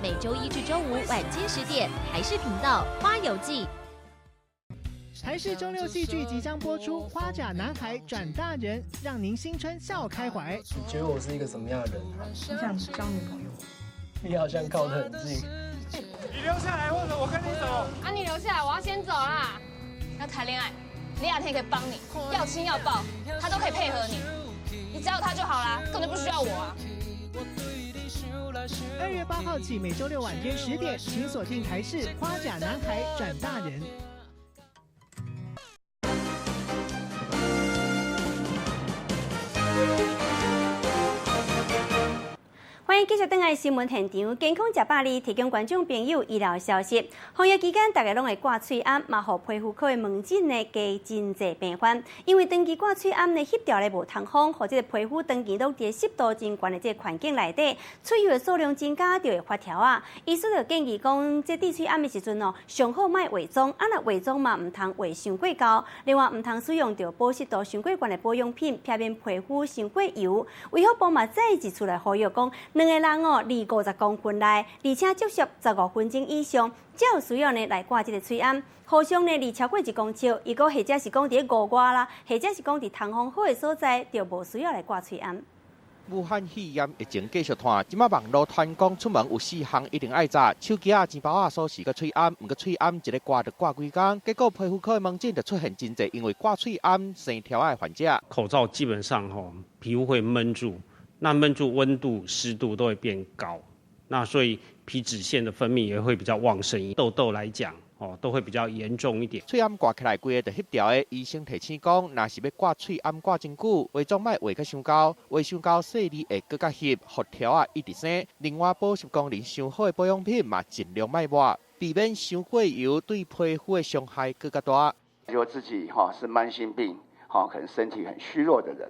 每週一至週五晚間10點，台視頻道《花遊記》。台視週六戲劇即將播出《花甲男孩轉大人》，讓您新春笑開懷。你覺得我是一個怎麼樣的人？你想交女朋友？你好像靠得很近。你留下來，或者我跟你走。啊，你留下來，我要先走啦。要談戀愛，李亞天可以幫你，要親要抱，他都可以配合你。你只要他就好啦，根本就不需要我啊。2月8號起，每週六晚間10點，請鎖定台視《花甲男孩轉大人》。歡迎繼續轉來新聞現場，健康食百里提供觀眾朋友醫療消息。防疫期間，大家攏會掛喙罨，嘛予皮膚科的門診呢加真濟病患。因為長期掛喙罨呢，翕掉咧無通風，予這個皮膚長期攏佇濕度真懸的這個環境內底，喙油的數量增加就會發條仔。醫師就建議講，這戴喙罨的時陣哦，上好莫化妝，啊若化妝嘛，毋通畫傷過厚。另外，毋通使用著保濕度傷過懸的保養品，避免皮膚傷過油。衛福部嘛再一次來呼籲講，兩个人哦，離50公分內，而且接觸15分鐘以上，才有需要呢來掛這个喙罨。互相呢離超過1公尺，如果或者是講佇戶外啦，或者是講佇通風好的所在，就無需要來掛喙罨。武漢肺炎疫情繼續湠，這馬網路傳講出門有四項一定愛查：手機仔、錢包仔、鎖匙佮喙罨。毋過喙罨一个掛就掛規工，結果皮膚科的門診就出現真濟因為掛喙罨生條仔的患者。口罩基本上吼，皮膚會悶住。那悶住溫度、濕度都會變高，那所以皮脂腺的分泌也會比較旺盛。痘痘來講，哦，都會比較嚴重一點。喙罨掛起來，規个就翕掉的。醫生提醒講，若是欲掛喙罨掛真久，化妝莫畫較傷厚，畫傷厚細膩會閣較翕，予條仔一直生。另外，保濕功能傷好的保養品嘛，盡量莫抹，避免傷過油對皮膚的傷害閣較大。如果自己哈是慢性病，哈可能身體很虛弱的人，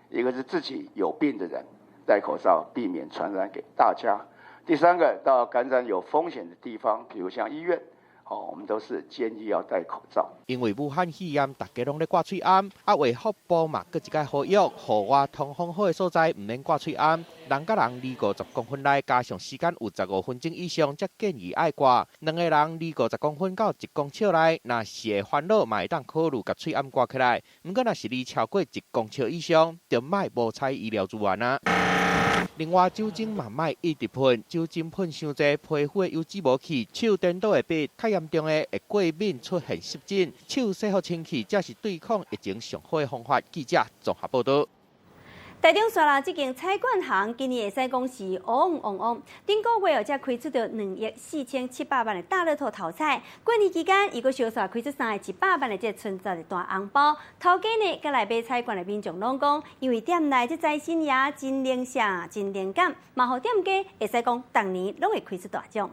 一個是自己有病的人。戴口罩，避免傳染給大家。第三個，到感染有風險的地方，比如像醫院，哦，我們都是建議要戴口罩。因為武漢肺炎，大家攏咧掛喙罨，啊，衛福部嘛，閣一擺呼籲，戶外通風好的所在，毋免掛喙罨。人佮人離50公分內，加上時間有15分鐘以上，才建議愛掛。兩个人離50公分到1公尺內，若是會煩惱，嘛會當考慮共喙罨掛起來。毋過，若是離超過1公尺以上，就莫無採醫療資源啊。另外，酒精嘛莫一直噴，酒精噴傷濟，皮膚的油脂無去，手顛倒會篦，較嚴重的會過敏出現濕疹。手洗予清氣，才是對抗疫情上好的方法。記者綜合報導。台中沙鹿這間彩券行今年會使講是旺旺旺，頂個月哦，才開出著2億4700萬的大樂透頭彩。過年期間，伊閣相煞開出3个100萬的這個春節的大紅包。頭家呢，佮來買彩券的民眾攏講，因為店內這財神爺真靈聖、真靈感，嘛予店家會使講，逐年攏會開出大獎。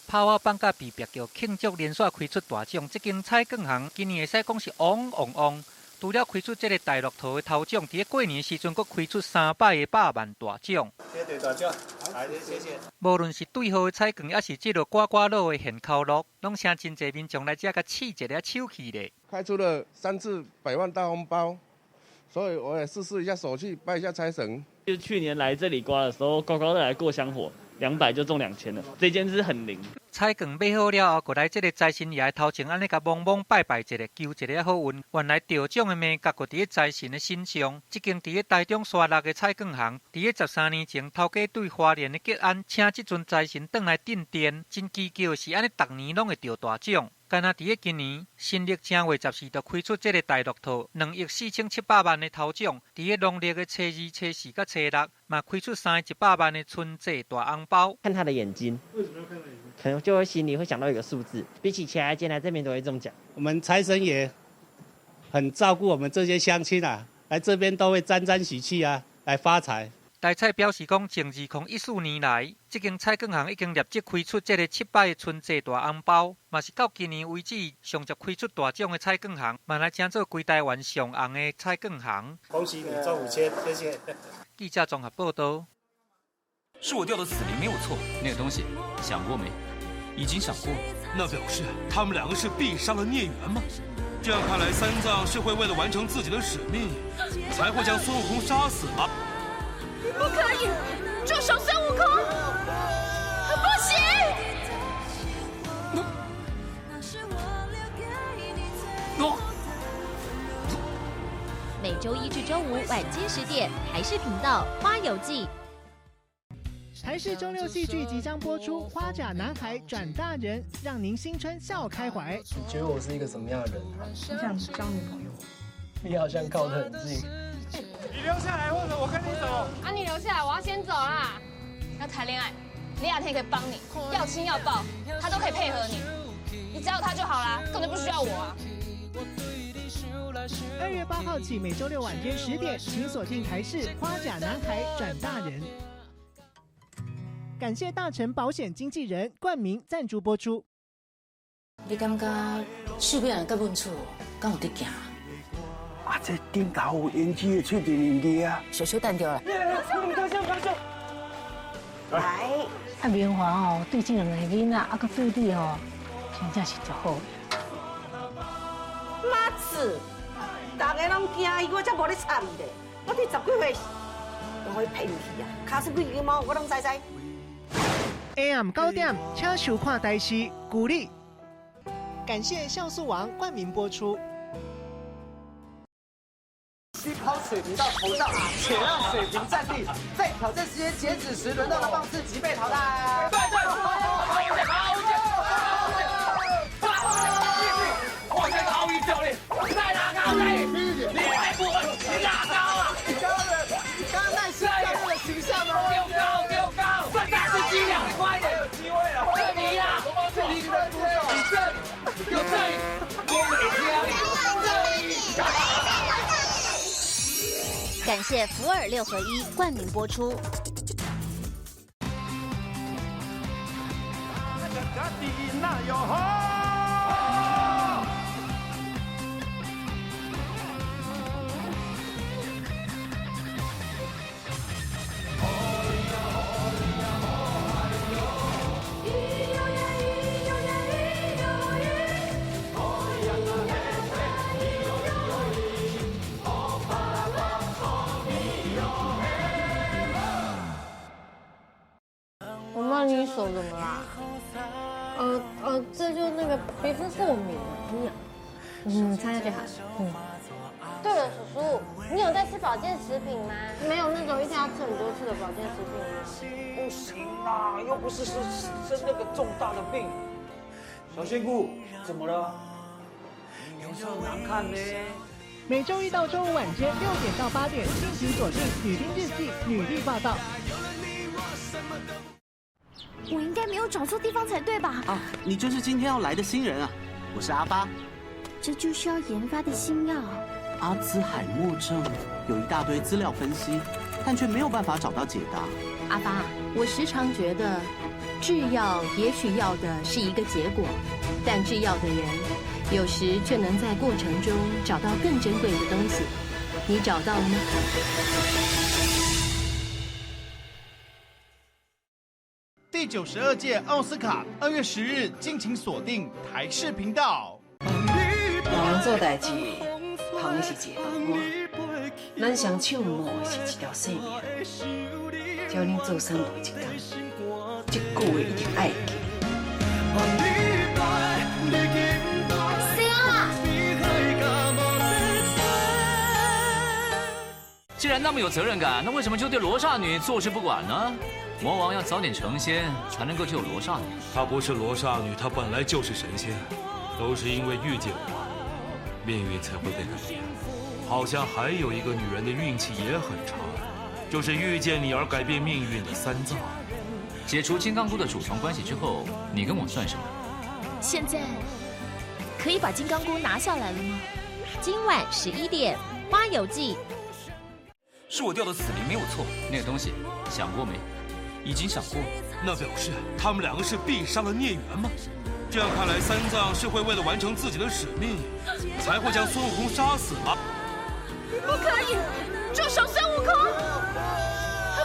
炮仔放甲枇杷叫慶祝連續開出大獎，這間彩券行今年會使講是旺旺旺。除了開出這个大樂透的頭獎，佇過年時陣，閣開出三擺的百萬大獎。謝謝大獎，來，謝謝。無論是對號的彩券，抑是這个刮刮樂的現鈔樂，攏請真濟民眾來遮共試一下手氣咧。開出了三次百萬大紅包，所以我也試試一下手氣，拜一下財神。就去年來這裡刮的時候，刮刮樂來過香火，200就中2000了。這間是很靈。彩券買好了後，閣來這个財神爺頭前，按呢共摸摸拜拜一下，求一个好運。原來著獎的秘訣就佇咧財神的身上。這間佇咧台中沙鹿的彩券行，佇咧13年前，頭家對花蓮的吉安請這尊財神轉來鎮店，真蹊蹺的是，按呢逐年攏會著大獎。干焦佇咧今年新曆正月14就開出這个大樂透2億4700萬的頭獎，佇咧農曆的初二、初四佮初六，嘛開出三个100萬的春節大紅包。看他的眼睛，為什麼要看他眼睛？可能就會心裡會想到一個數字，比起其他間來這邊都會中獎。我們財神爺很照顧我們這些鄉親啊，來這邊都會沾沾喜氣啊，來發財。大彩表示講，從2014年來，這間彩券行已經累積開出這个七擺的春節大紅包，嘛是到今年為止上捷開出大獎的彩券行，嘛來稱做規台灣上紅的彩券行。恭喜你中5000，謝謝。記者綜合報導。是我掉的死靈沒有錯，那個東西想過沒？已經想過，那表示他們兩個是必殺的孽緣嗎？這樣看來，三藏是會為了完成自己的使命，才會將孫悟空殺死嗎？不可以，住手，孫悟空！不行！我每周一至周五晚間10點，台視頻道《花遊記》。台視中六戲劇即將播出《花甲男孩轉大人》，讓您新春笑開懷。你覺得我是一個什麼樣的人？你想交女朋友？你好像靠得很近。你留下來，或者我跟你走。啊，你留下來，我要先走啦。要談戀愛，李亞天可以幫你，要親要抱，他都可以配合你。你只要他就好啦，根本就不需要我啊。2月8號起，每週六晚間10點，請鎖定台視《花甲男孩轉大人》。感謝大成保險經紀人冠名贊助播出。你感覺手尾人佮阮厝敢有佇行？啊，這頂頭有胭脂的喙佇面去啊！小小等著啦。來，啊，明華哦，對這兩個囡仔，啊，閣對你哦，真正是足好。媽子，大家攏驚伊，我才無咧插伊咧。我佇十幾歲，都予伊騙去啊！跤手幾支毛，我攏知知。 AM 9點，請收看台視鼓勵。感謝酵素王冠名播出。先拋水瓶到頭上，且讓水瓶站立。在挑戰時間截止時，輪到的棒次即被淘汰。對對，我這個奧義教練在哪高？你還不會？你哪高啊？你剛剛的，你剛剛那是教練的形象嗎？丟高丟高，算大是機兩，快點，有機會了。這你啦，這你的你這裡，有這裡，我每天這裡。感謝福爾6合1冠名播出。我媽，你手怎麼啦？這就那個皮膚過敏，很癢。嗯，擦下就好。嗯。對了，叔叔，你有在吃保健食品嗎？沒有那種一天要吃很多次的保健食品嗎？不行啦，又不是生那個重大的病。小仙姑，怎麼了？你臉色難看呢。每週一到週五晚間6點到8點，敬請鎖定《女兵日記》女力報道。我應該沒有找錯地方才對吧？啊，你就是今天要來的新人啊！我是阿發。這就是要研發的新藥。阿茲海默症有一大堆資料分析，但卻沒有辦法找到解答。阿發，我時常覺得，制藥也許要的是一個結果，但制藥的人有時卻能在過程中找到更珍貴的東西。你找到了嗎？第92屆奧斯卡2月10日，敬請鎖定台視頻道。人做代誌，捧的是一個飯碗，咱雙手摸的是一條性命。只要恁做三步一工，這句話一定愛記。既然那麼有責任感，那為什麼就對羅剎女坐視不管呢？魔王要早點成仙，才能夠救羅剎女。她不是羅剎女，她本來就是神仙，都是因為遇見我，命運才會被改變。好像還有一個女人的運氣也很差，就是遇見你而改變命運的三藏。解除金剛箍的主從關係之後，你跟我算什麼？現在可以把金剛箍拿下來了嗎？今晚11點，《花遊記》。是我掉的死靈沒有錯，那個東西想過沒？已經想過，那表示他們兩個是必殺的孽緣嗎？這樣看來，三藏是會為了完成自己的使命，才會將孫悟空殺死嗎？不可以，住手，孫悟空！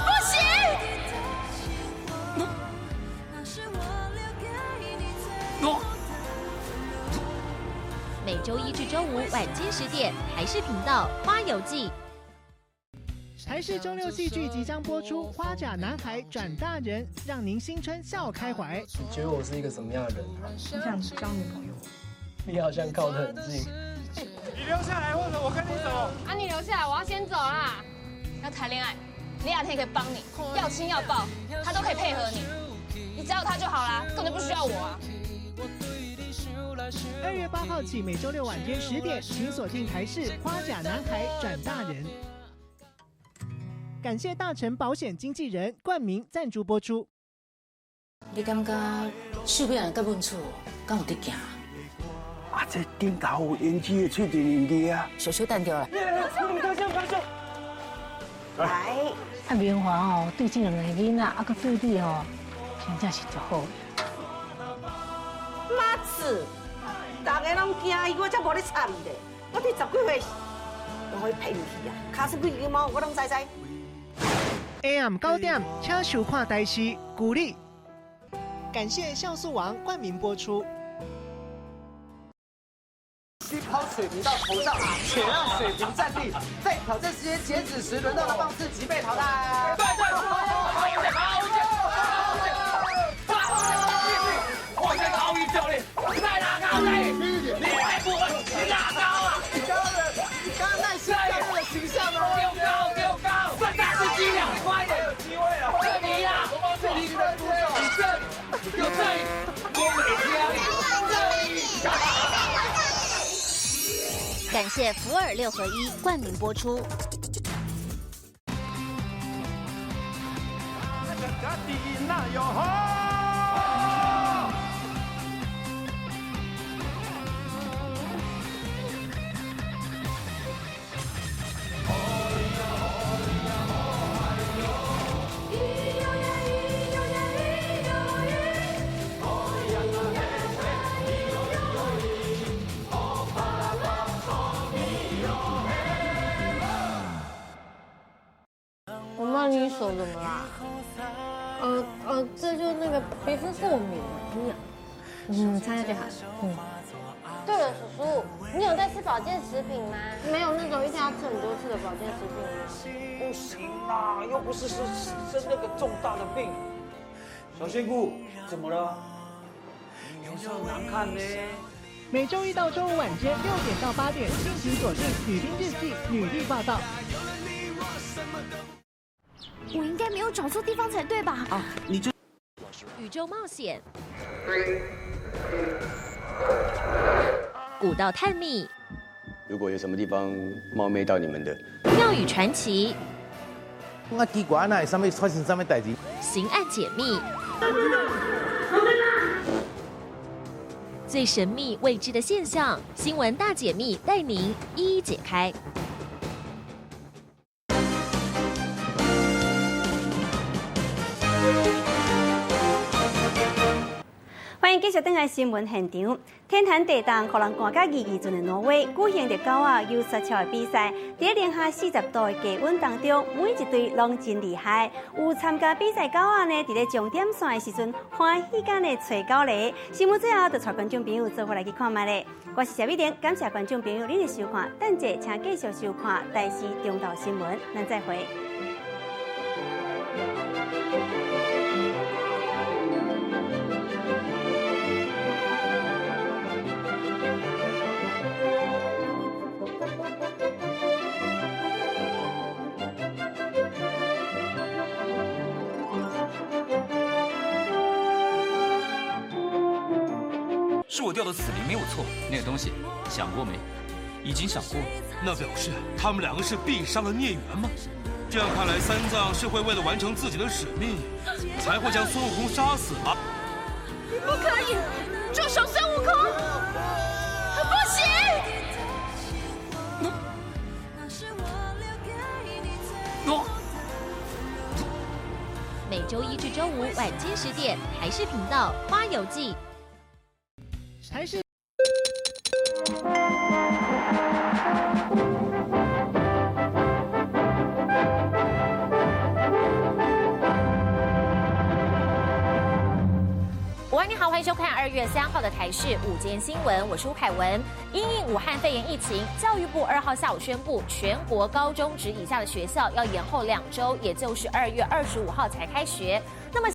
不行！每週一至週五晚間10點，台視頻道《花遊記》。台視中六戲劇即將播出《花甲男孩轉大人》，讓您新春笑開懷。你覺得我是一個什麼樣的人？你想交女朋友？你好像靠得很近。你留下來，或者我跟你走。啊，你留下來，我要先走啦。要談戀愛，李亞天可以幫你，要親要抱，他都可以配合你。你只要他就好啦，根本就不需要我啊。2月8號起，每週六晚間10點，請鎖定台視《花甲男孩轉大人》。感謝大成保險經紀人冠名贊助播出。你感覺手尾人佮阮厝敢有佇行？啊，这顶头有胭脂的喙唇印字啊，小小单掉了。来，啊，明华哦，对这两个囡仔，啊，阁对你哦，真正是足好。妈子，大家拢惊伊，我才无咧插伊咧。我对十几岁，都予伊骗去啊！跤手几支毛，我拢知知。 AM 9点，请收看台视鼓励。感谢酵素王冠名播出。须抛水瓶到头上，且让水瓶站立。在挑战时间截止时，轮到的棒次即被淘汰。对对，我这高一教练，在哪高呢？你还不问？你哪高啊？你刚刚的，你刚刚耐心教练的形象吗？丢高丢高，算大只鸡了，你快点，有机会了。这里啦，这里的猪手，你这里，有这里，我每天这里。感谢福尔6合1冠名播出。我妈，你手怎么啦？这就那个皮肤过敏，很痒。嗯，擦下就好。嗯。对了，叔叔，你有在吃保健食品吗？没有那种一天要吃很多次的保健食品吗？不行啦，又不是生那个重大的病。小仙姑，怎么了？脸色难看呢。每周一到周五晚间6点到8点，敬请锁定《女兵日记》女力报道。我应该没有找错地方才对吧？啊，你这宇宙冒险，古道探秘，如果有什么地方冒昧到你们的，庙宇传奇，我奇怪，那会啥物发生啥物代志？刑案解密，最神秘未知的现象，新闻大解密带您一一解开。欢迎继续转来新闻现场。天寒地冻，予人寒甲二二阵的挪威举行着狗仔游雪橇的比赛。伫零下40度的低温当中，每一队拢真厉害。有参加比赛狗仔呢，伫咧终点线的时阵，欢喜间的揣狗螺。新闻最后，就带观众朋友做伙来去看觅咧。我是谢美玲，感谢观众朋友您的收看。等下请继续收看台视中昼新闻，咱再会。是我掉的紫菱没有错，那个东西想过没？已经想过了。那表示他们两个是必杀的孽缘吗？这样看来，三藏是会为了完成自己的使命，才会将孙悟空杀死吗？你不可以住手，孙悟空！不行！每周一至周五晚间10点，台视频道《花游记》。台视。午安，你好，欢迎收看2月3号的台视午间新闻，我是吴凯文。因应武汉肺炎疫情，教育部2号下午宣布，全国高中职以下的学校要延后2周，也就是2月25号才开学。那么。